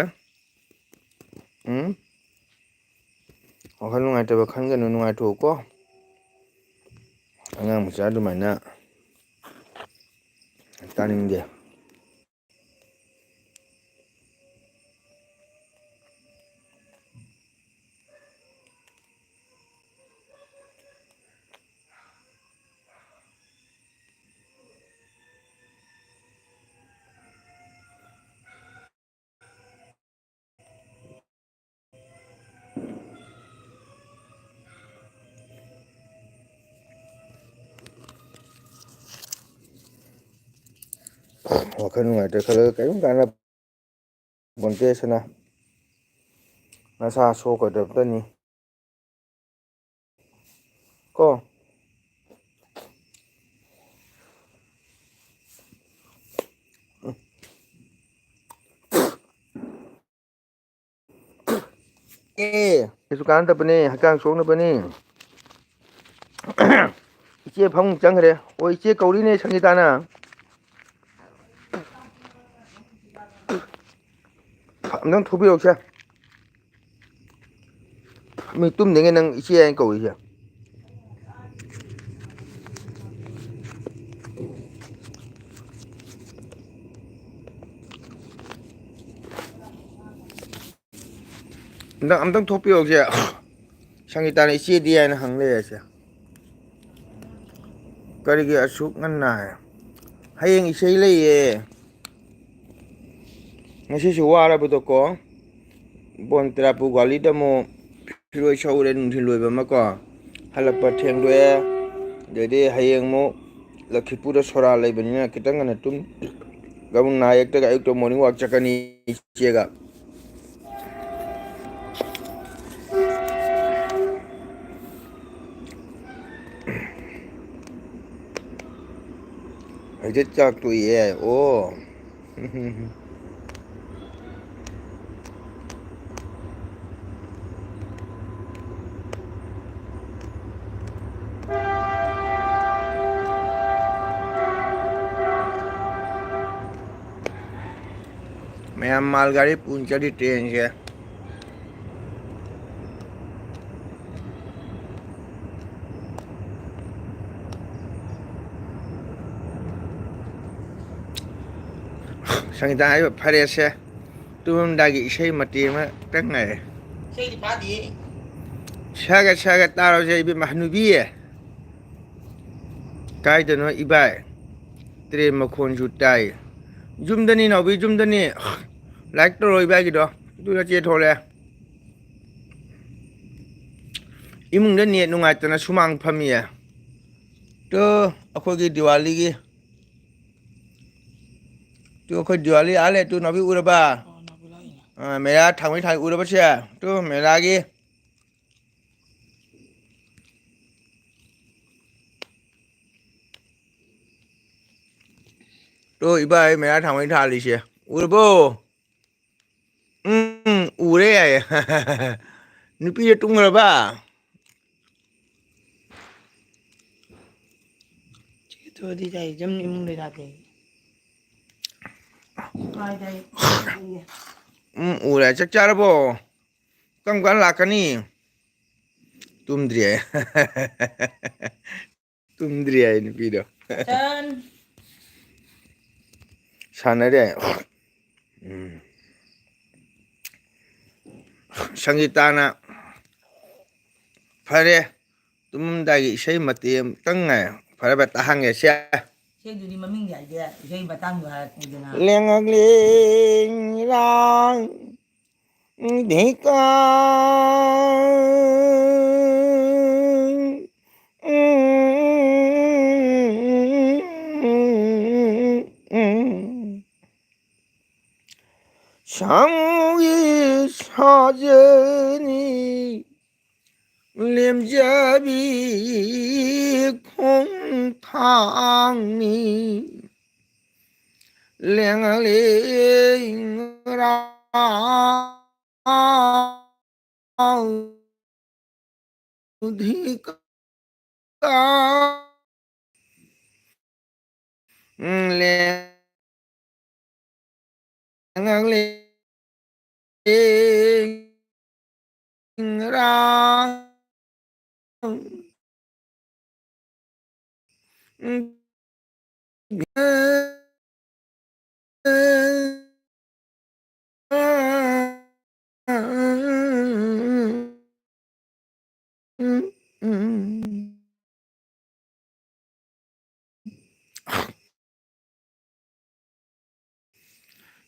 ꯎꯝ? ꯋꯥꯈꯜ ꯅꯨꯡꯉꯥꯏꯇꯕ ꯈꯟꯒꯅꯨ, ꯅꯨꯡꯉꯥꯏꯊꯣꯛꯎꯀꯣ꯫ ꯑꯉꯥꯡ ꯃꯆꯥ ꯑꯗꯨꯃꯥꯏꯅ ꯇꯥꯅꯤꯡꯗꯦ꯫ ꯋꯥꯈꯜ ꯅꯨꯡꯉꯥꯏꯇ꯭ꯔꯦ ꯈꯜꯂꯒ ꯀꯔꯤꯝ ꯀꯥꯟꯅ ꯄꯣꯟꯇꯦ꯫ ꯁꯅꯥ, ꯅꯁꯥ ꯁꯣꯛꯀꯗꯕꯇꯅꯤ꯫ ꯀꯣ꯫ ꯑꯦ, ꯀꯩꯁꯨ ꯀꯥꯟꯅꯗꯕꯅꯦ, ꯍꯛꯆꯥꯡ ꯁꯣꯛꯅꯕꯅꯦ꯫ ꯏꯆꯦ ꯐꯃꯨꯡ ꯆꯪꯈ꯭ꯔꯦ꯫ ꯑꯣ, ꯏꯆꯦ ꯀꯧꯔꯤꯅꯦ ꯁꯪꯒꯤꯇꯥꯅ꯫ ꯑꯝꯇꯪ ꯊꯣꯛꯄꯤꯔꯛꯎꯁꯦ꯫ ꯃꯤ ꯇꯨꯝꯗꯉꯩ ꯅꯪ ꯏꯆꯦ ꯍꯥꯏꯅ ꯀꯧꯔꯤꯁꯦ꯫ ꯍꯟꯗꯛ ꯑꯝꯇꯪ ꯊꯣꯛꯄꯤꯔꯛꯎꯁꯦ꯫ ꯁꯪꯒꯤꯇꯥꯅ ꯏꯆꯦꯗꯤ ꯍꯥꯏꯅ ꯍꯪ ꯂꯩꯔꯁꯦ꯫ ꯀꯔꯤꯒꯤ ꯑꯁꯨꯛ ꯉꯟꯅ ꯍꯥꯏ? ꯍꯌꯦꯡ ꯏꯁꯩ ꯂꯩꯌꯦ꯫ ꯉꯁꯤꯁꯨ ꯋꯥꯔꯕꯗꯣꯀꯣ꯫ ꯕꯣꯟ ꯇꯦꯔꯥꯄꯨ ꯒꯥꯂꯤꯗ ꯑꯃꯨꯛ ꯐꯤꯔꯣꯏ ꯁꯧꯔꯦ ꯅꯨꯡꯊꯤꯜ ꯂꯣꯏꯕ ꯑꯃꯀꯣ꯫ ꯍꯜꯂꯛꯄ ꯊꯦꯡꯗꯣꯛꯑꯦ꯫ ꯑꯗꯩꯗꯤ ꯍꯌꯦꯡ ꯑꯃꯨꯛ ꯂꯛꯈꯤꯄꯨꯔꯗ ꯁꯣꯔꯥ ꯂꯩꯕꯅꯤꯅ ꯈꯤꯇꯪ ꯉꯟꯅ ꯇꯨꯝ꯫ ꯒꯕꯨꯡ ꯅꯥ ꯌꯦꯛꯇꯒ ꯑꯌꯨꯛꯇ morning walk ꯆꯠꯀꯅꯤ ꯏꯆꯦꯒ꯫ ꯍꯧꯖꯤꯛ ꯆꯥꯛ ꯇꯣꯛꯑꯦ꯫ ꯑꯣ꯫ ꯃꯌꯥꯝ ꯃꯥꯜ ꯒꯥꯔꯤ ꯄꯨꯅ ꯆꯠꯂꯤ ꯇ꯭ꯔꯦꯟꯁꯦ꯫ ꯁꯪꯒꯤꯇꯥ ꯍꯥꯏꯕ ꯐꯔꯦꯁꯦ꯫ ꯇꯨꯝꯃꯝꯗꯥꯏꯒꯤ ꯏꯁꯩ ꯃꯇꯦꯛ ꯑꯃꯇꯪ ꯉꯥꯏꯔꯦ꯫ ꯏꯁꯩꯗꯤ ꯐꯥꯗꯤꯌꯦ꯫ ꯁꯥꯒꯠ ꯁꯥꯒꯠ ꯇꯥꯔꯣꯁꯦ ꯏꯕꯦꯝꯃ ꯍꯅꯨꯕꯤ꯫ ꯀꯥꯏꯗꯅꯣ ꯏꯕꯥꯏ? ꯇ꯭ꯔꯦꯟ ꯃꯈꯣꯟꯁꯨ ꯇꯥꯏ꯫ ꯌꯨꯝꯗꯅꯤ ꯅꯥꯎꯕꯤ, ꯌꯨꯝꯗꯅꯤ꯫ ꯂꯥꯏꯛ ꯇꯧꯔꯣ ꯏꯕꯥꯏꯒꯤꯗꯣ꯫ ꯑꯗꯨꯅ ꯆꯦ ꯊꯣꯛꯂꯛꯑꯦ꯫ ꯏꯃꯨꯡꯗ ꯅꯦꯠ ꯅꯨꯡꯉꯥꯏꯇꯅ ꯁꯨꯃꯥꯡ ꯐꯝꯃꯤꯌꯦ꯫ ꯇꯨ, ꯑꯩꯈꯣꯏꯒꯤ ꯗꯤꯋꯥꯂꯤꯒꯤ꯫ ꯇꯨ, ꯑꯩꯈꯣꯏ ꯗꯤꯋꯥꯂꯤ ꯑꯥ ꯂꯩ꯫ ꯇꯨ, ꯅꯥꯎꯕꯤ ꯎꯔꯕ? ꯑ, ꯃꯦꯔꯥ ꯊꯥꯡꯃꯩ ꯊꯥꯡ ꯎꯔꯕ ꯁꯦ? ꯇꯨ, ꯃꯦꯔꯥꯒꯤ꯫ ꯇꯨ, ꯏꯕꯥꯏ ꯃꯦꯔꯥ ꯊꯥꯡꯃꯩ ꯊꯥꯜꯂꯤꯁꯦ꯫ ꯎꯔꯕꯣ? ꯎꯝ, ꯎꯔꯦ ꯌꯥꯏꯌꯦ꯫ ꯅꯨꯄꯤꯗꯣ ꯇꯨꯝꯈ꯭ꯔꯕ? ꯆꯦ ꯊꯣꯏꯗꯤ ꯌꯥꯏ, ꯌꯨꯝ ꯏꯃꯨꯡꯗ ꯌꯥꯗꯦ꯫ ꯀꯥꯏꯗ? ꯎꯝ, ꯎꯔꯦ꯫ ꯆꯥꯛ ꯆꯥꯔꯕꯣ? ꯀꯔꯝ ꯀꯥꯟ ꯂꯥꯛꯀꯅꯤ? ꯇꯨꯝꯗ꯭ꯔꯤ ꯍꯥꯏ꯫ ꯇꯨꯝꯗ꯭ꯔꯤ ꯍꯥꯏ ꯅꯨꯄꯤꯗꯣ꯫ ꯆꯟ꯫ ꯁꯥꯟꯅꯔꯦ꯫ ꯎꯝ꯫ ꯁꯪꯒꯤꯇꯥꯅ, "ꯐꯔꯦ, ꯇꯨꯝꯃꯝꯗꯥꯏꯒꯤ ꯏꯁꯩ ꯃꯇꯦꯛ ꯑꯃꯇꯪ ꯉꯥꯏ꯫ ꯐꯔꯦ, ꯐꯔꯦ, ꯇꯥꯍꯟꯒꯦ ꯁꯦ꯫" ꯏꯁꯩꯗꯨꯗꯤ ꯃꯃꯤꯡꯗꯤ ꯍꯥꯏꯗꯦ, ꯏꯁꯩ ꯃꯇꯥꯡꯗꯣ ꯍꯥꯏꯔꯛꯑꯣꯗꯅ꯫ ꯂꯦꯡꯉꯛꯂꯦ ꯉꯔꯥꯡ ꯙꯤꯀꯥ꯫ ꯁꯥꯃꯨꯒꯤ ꯁꯥꯖꯅꯤ ꯂꯦꯝꯖꯕꯤ ꯈꯣꯡꯊꯥꯡꯅꯤ꯫ ꯂꯦꯡꯂꯦꯡ ꯔꯥꯎ ꯙꯤꯀꯥ꯫ ꯎꯝ, ꯂꯦꯡ ꯉꯥꯡꯂꯦ꯫ ꯉꯔꯥꯡ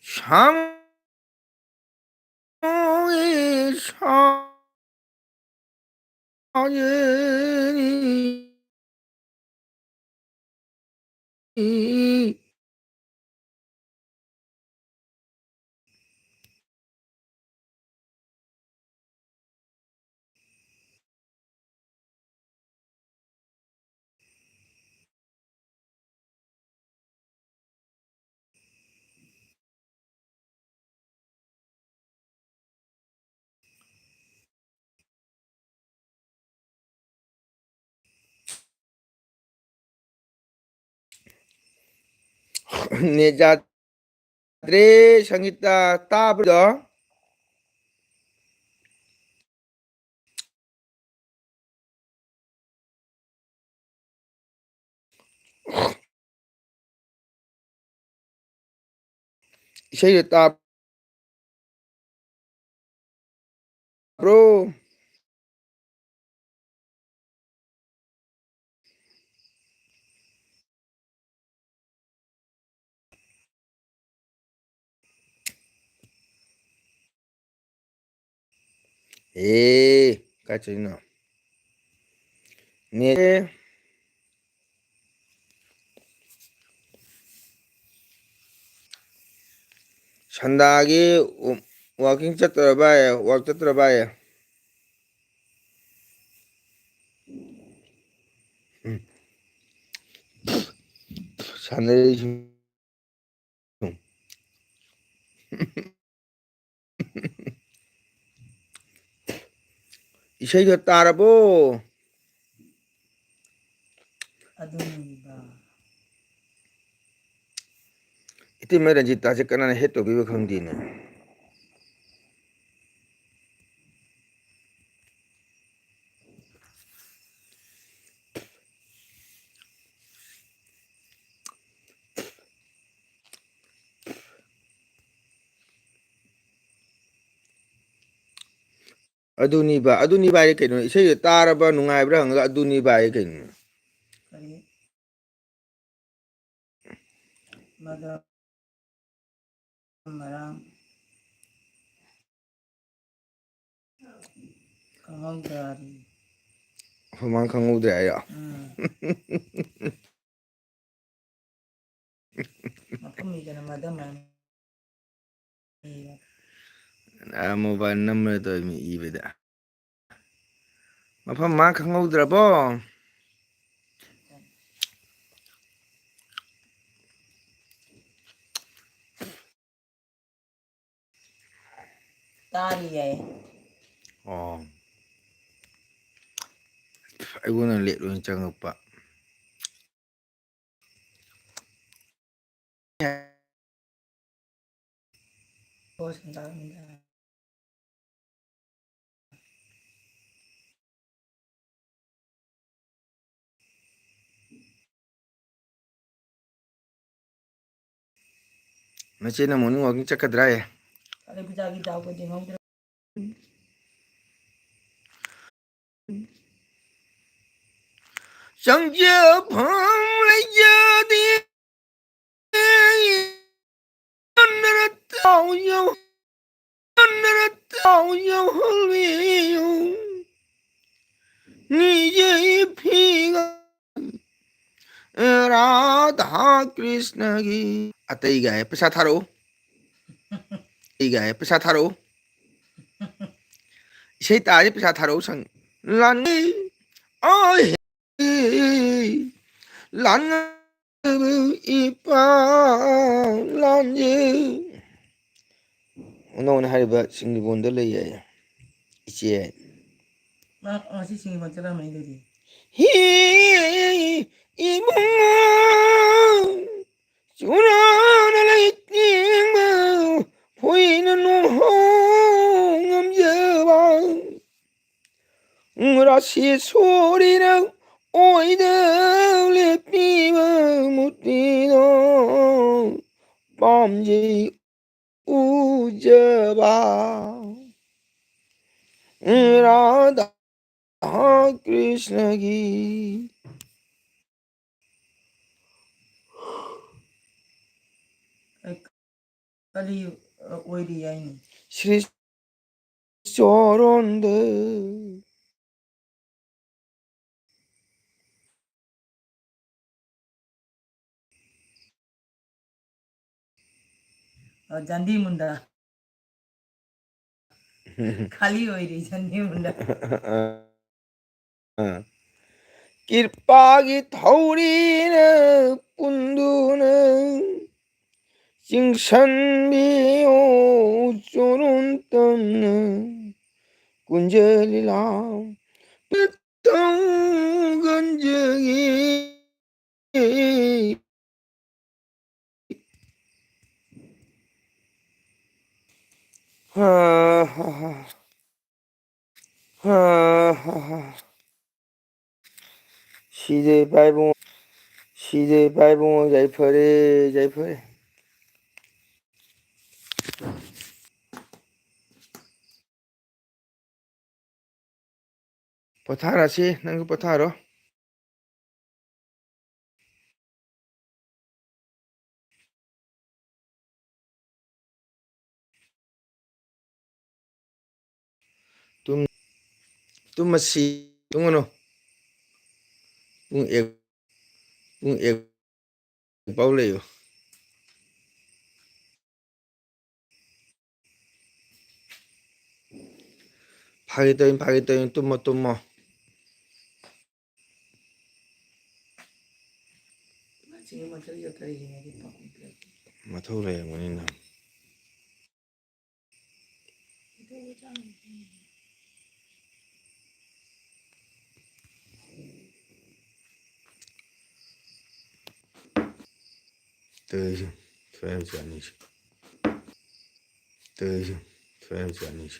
ꯁꯥꯡ ꯁꯥꯡ ꯅꯦꯠ ꯌꯥꯗ꯭ꯔꯦ꯫ ꯁꯪꯒꯤꯇꯥ, ꯇꯥꯕ꯭ꯔꯣ? ꯏꯁꯩꯗꯣ ꯇꯥꯕ꯭ꯔꯣ? ꯑꯦ, ꯀꯥꯏ ꯆꯠꯂꯤꯅꯣ? ꯅꯦ꯫ ꯁꯟꯗꯥꯒꯤ ꯋꯥ-, walking ꯆꯠꯇ꯭ꯔꯣ ꯚꯥꯏ? Walk ꯆꯠꯇ꯭ꯔꯣ ꯚꯥꯏ? ꯎꯝ꯫ ꯁꯥꯟꯅꯔꯤꯁꯤꯡ꯫ ꯏꯁꯩꯗꯣ ꯇꯥꯔꯕꯣ? ꯑꯗꯨꯅꯤꯕ꯫ ꯏꯇꯩꯃ ꯔꯟꯖꯤꯇꯥꯁꯦ ꯀꯅꯥꯅ ꯍꯦꯠ ꯇꯧꯕꯤꯕ ꯈꯪꯗꯦꯅꯦ꯫ ꯑꯗꯨꯅꯤꯕ, ꯑꯗꯨꯅꯤꯕ ꯍꯥꯏꯗꯤ ꯀꯩꯅꯣ? ꯏꯁꯩꯗꯣ ꯇꯥꯔꯕ, ꯅꯨꯡꯉꯥꯏꯕ꯭ꯔꯥ ꯍꯪꯉꯒ "ꯑꯗꯨꯅꯤꯕ" ꯍꯥꯏꯗꯤ ꯀꯩꯅꯣ? ꯀꯔꯤ? ꯃꯗꯥꯝ ꯃꯔꯥꯡ ꯈꯪꯍꯧꯗ꯭ꯔꯗꯤ꯫ ꯃꯃꯥꯡ ꯈꯪꯍꯧꯗ꯭ꯔꯦ ꯍꯥꯏꯔꯣ? ꯎꯝ꯫ ꯃꯐꯝ ꯃꯤꯗꯅ ꯃꯗꯥꯝ ꯃꯔꯥꯡ ꯏꯕ꯫ ꯑꯥ, ꯃꯣꯕꯥꯏꯜ ꯅꯝꯕꯅ ꯇꯧꯔꯤꯃꯤ ꯏꯕꯗ꯫ ꯃꯐꯝ ꯃꯥ ꯈꯪꯍꯧꯗ꯭ꯔꯕꯣ? ꯇꯥꯔꯤꯌꯦ꯫ ꯑꯣ꯫ ꯑꯩꯉꯣꯟꯗ ꯂꯦꯠ ꯑꯣꯏꯅ ꯆꯪꯉꯛꯄ꯫ ꯅꯆꯦꯅ morning walking ꯆꯠꯀꯗ꯭ꯔꯥ? ꯑꯗꯨ ꯄꯤꯖꯥꯒꯤ ꯗꯥꯎꯒ ꯌꯦꯡꯍꯧꯗ꯭ꯔꯦ꯫ ꯆꯪꯖꯐꯝ ꯂꯩꯖꯗꯦ꯫ ꯅꯤꯖꯩ ꯐꯤꯒ ꯔꯥꯙꯥ ꯀ꯭ꯔꯤꯁꯅꯒꯤ꯫ ꯑꯇꯩꯒ ꯍꯥꯏ ꯄꯩꯁꯥ ꯊꯥꯔꯛꯎ꯫ ꯑꯩꯒ ꯍꯥꯏ ꯄꯩꯁꯥ ꯊꯥꯔꯛꯎ꯫ ꯏꯁꯩ ꯇꯥꯔꯗꯤ ꯄꯩꯁꯥ ꯊꯥꯔꯛꯎ ꯁꯪ-, ꯂꯥꯟꯅꯤ꯫ ꯑꯣꯏ꯫ ꯂꯥꯟꯅꯕ ꯏꯄꯥ ꯂꯥꯟꯖꯦ꯫ ꯅꯉꯣꯟꯗ ꯍꯥꯏꯔꯤꯕ ꯁꯤꯡꯖꯤꯕꯣꯟꯗ ꯂꯩ ꯍꯥꯏꯌꯦ꯫ ꯏꯆꯦ꯫ ꯃꯥ ꯉꯁꯤ ꯁꯤꯡꯖꯤꯕꯣꯟ ꯆꯠꯂꯝꯃꯅꯤ ꯑꯗꯨꯗꯤ꯫ ꯍꯤ, ꯏꯕꯨꯡꯉꯣ, ꯆꯨꯔꯥꯅ ꯁꯤ ꯁꯣꯔꯤꯔ ꯑꯣꯏꯗ ꯂꯦꯞꯄꯤꯕ ꯃꯨꯔꯇꯤꯗꯣ ꯄꯥꯝꯖꯩ ꯎꯖꯕ ꯔꯥꯙꯥ ꯀ꯭ꯔꯤꯁꯅꯒꯤ꯫ ꯑꯩ ꯀꯔꯤ ꯑꯣꯏꯔꯤ ꯍꯥꯏꯅꯣ? ꯁ꯭ꯔꯤ ꯆꯣꯔꯣꯟꯗ꯫ ꯑ, ꯆꯥꯟꯗꯤ ꯃꯨꯟꯗ꯫ ꯈꯥꯂꯤ ꯑꯣꯏꯔꯤ ꯆꯥꯟꯗꯤ ꯃꯨꯟꯗ꯫ ꯑ꯫ ꯀ꯭ꯔꯤꯄꯥꯒꯤ ꯊꯧꯔꯤꯅ ꯄꯨꯟꯗꯨꯅ ꯆꯤꯡꯁꯟꯕꯤꯌꯣ ꯆꯣꯔꯣꯟ ꯇꯝꯅ ꯀꯨꯟꯖ ꯂꯤꯂꯥ ꯇꯧꯒꯟꯖꯒꯦ꯫ ꯍꯥ, ꯍꯥ, ꯍꯥ꯫ ꯍꯥ, ꯍꯥ, ꯍꯥ꯫ ꯁꯤꯗꯦ ꯄꯥꯏꯕꯨꯡ, ꯁꯤꯗꯦ ꯄꯥꯏꯕꯨꯡ, ꯌꯥꯏꯐꯔꯦ, ꯌꯥꯏꯐꯔꯦ꯫ ꯄꯣꯊꯥꯔꯁꯤ, ꯅꯪꯁꯨ ꯄꯣꯊꯥꯔꯣ꯫ ꯇꯨꯝ-, ꯇꯨꯝꯃꯁꯤ, ꯇꯨꯝꯒꯅꯨ꯫ ꯄꯨꯡ ꯑꯦꯛ, ꯄꯨꯡ ꯑꯦꯛ ꯐꯥꯎ ꯂꯩꯌꯨ꯫ ꯐꯥꯒꯤ ꯇꯧꯔꯤꯅꯤ, ꯐꯥꯒꯤ ꯇꯧꯔꯤꯅꯤ, ꯇꯨꯝꯃꯣ, ꯇꯨꯝꯃꯣ꯫ ꯃꯊꯧ ꯂꯩꯔꯝꯒꯅꯤꯅ꯫ ꯇꯧꯔꯤꯁꯦ, ꯁꯣꯏꯔꯝꯁꯦ ꯑꯅꯤꯁꯦ꯫ ꯇꯧꯔꯤꯁꯦ, ꯁꯣꯏꯔꯝꯁꯦ ꯑꯅꯤꯁꯦ꯫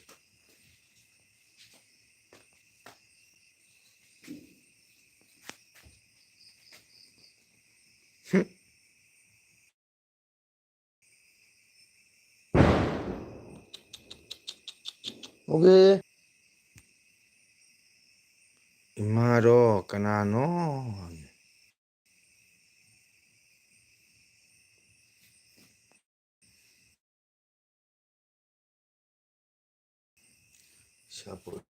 ꯍꯧꯒꯦ꯫ ꯏꯃꯥꯔꯣ ꯀꯅꯥꯅꯣ? ꯁꯥꯄꯣꯠ꯫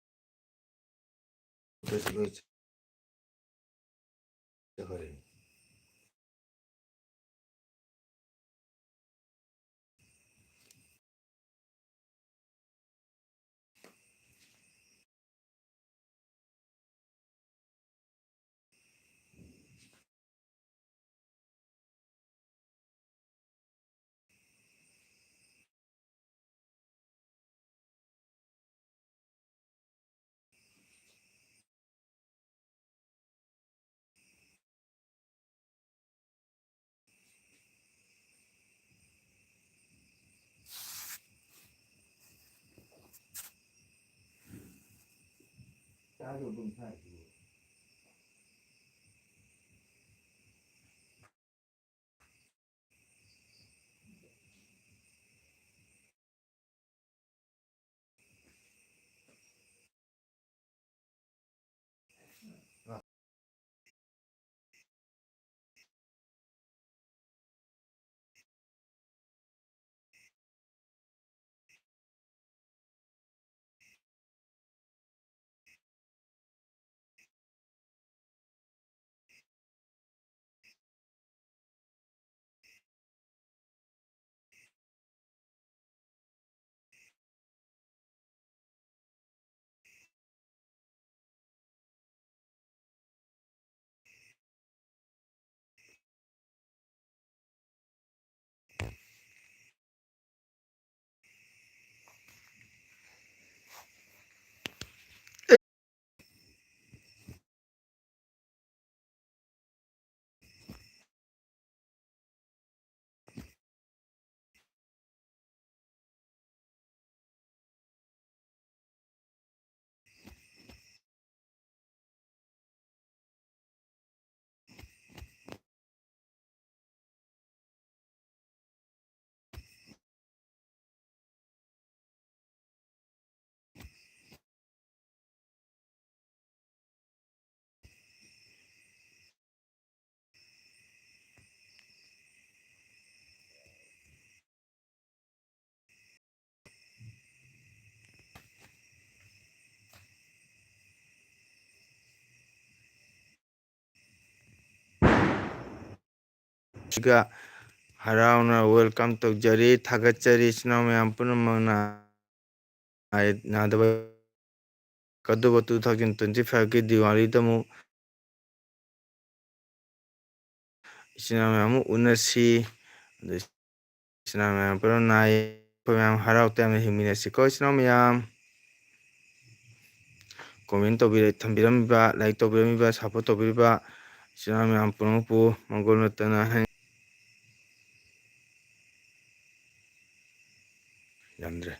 ꯍꯔꯥꯎꯅ welcome ꯇꯧꯖꯔꯤ, ꯊꯥꯒꯠꯆꯔꯤ꯫ ꯏꯆꯤꯟ ꯏꯅꯥꯎ ꯃꯌꯥꯝ ꯄꯨꯝꯅꯃꯛꯅ ꯅꯥꯗꯕ ꯀꯗꯧꯕ two thousand twenty five ꯀꯤ ꯗꯤꯋꯥꯂꯤꯗ ꯑꯃꯨꯛ ꯏꯆꯤꯟ ꯏꯅꯥꯎ ꯃꯌꯥꯝ ꯑꯃꯨꯛ ꯎꯅꯁꯤ꯫ ꯑꯗꯨ ꯏꯆꯤꯟ ꯏꯅꯥꯎ ꯃꯌꯥꯝ ꯄꯨꯝꯅꯃꯛ ꯅꯥꯏ ꯑꯩꯈꯣꯏ ꯃꯌꯥꯝ ꯍꯔꯥꯎ ꯇꯌꯥꯝꯅ ꯍꯤꯡꯃꯤꯟꯅꯁꯤꯀꯣ ꯏꯆꯤꯟ ꯏꯅꯥꯎ ꯃꯌꯥꯝ꯫ Comment ꯇꯧꯕꯤꯔ-, ꯊꯝꯕꯤꯔꯝꯃꯤꯕ, like ꯇꯧꯕꯤꯔꯝꯃꯤꯕ, support ꯇꯧꯕꯤꯔꯤꯕ ꯏꯆꯤꯟ ꯏꯅꯥꯎ ꯃꯌꯥꯝ ꯄꯨꯝꯅꯃꯛꯄꯨ ꯃꯪꯒꯣꯜ ꯅꯠꯇꯅ ꯍꯥꯏ-, ꯌꯥꯝꯗ꯭ꯔꯦ꯫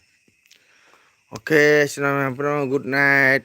Okay, ꯏꯆꯤꯟ ꯏꯅꯥꯎ ꯃꯌꯥꯝ ꯄꯨꯝꯅꯃꯛ good night꯫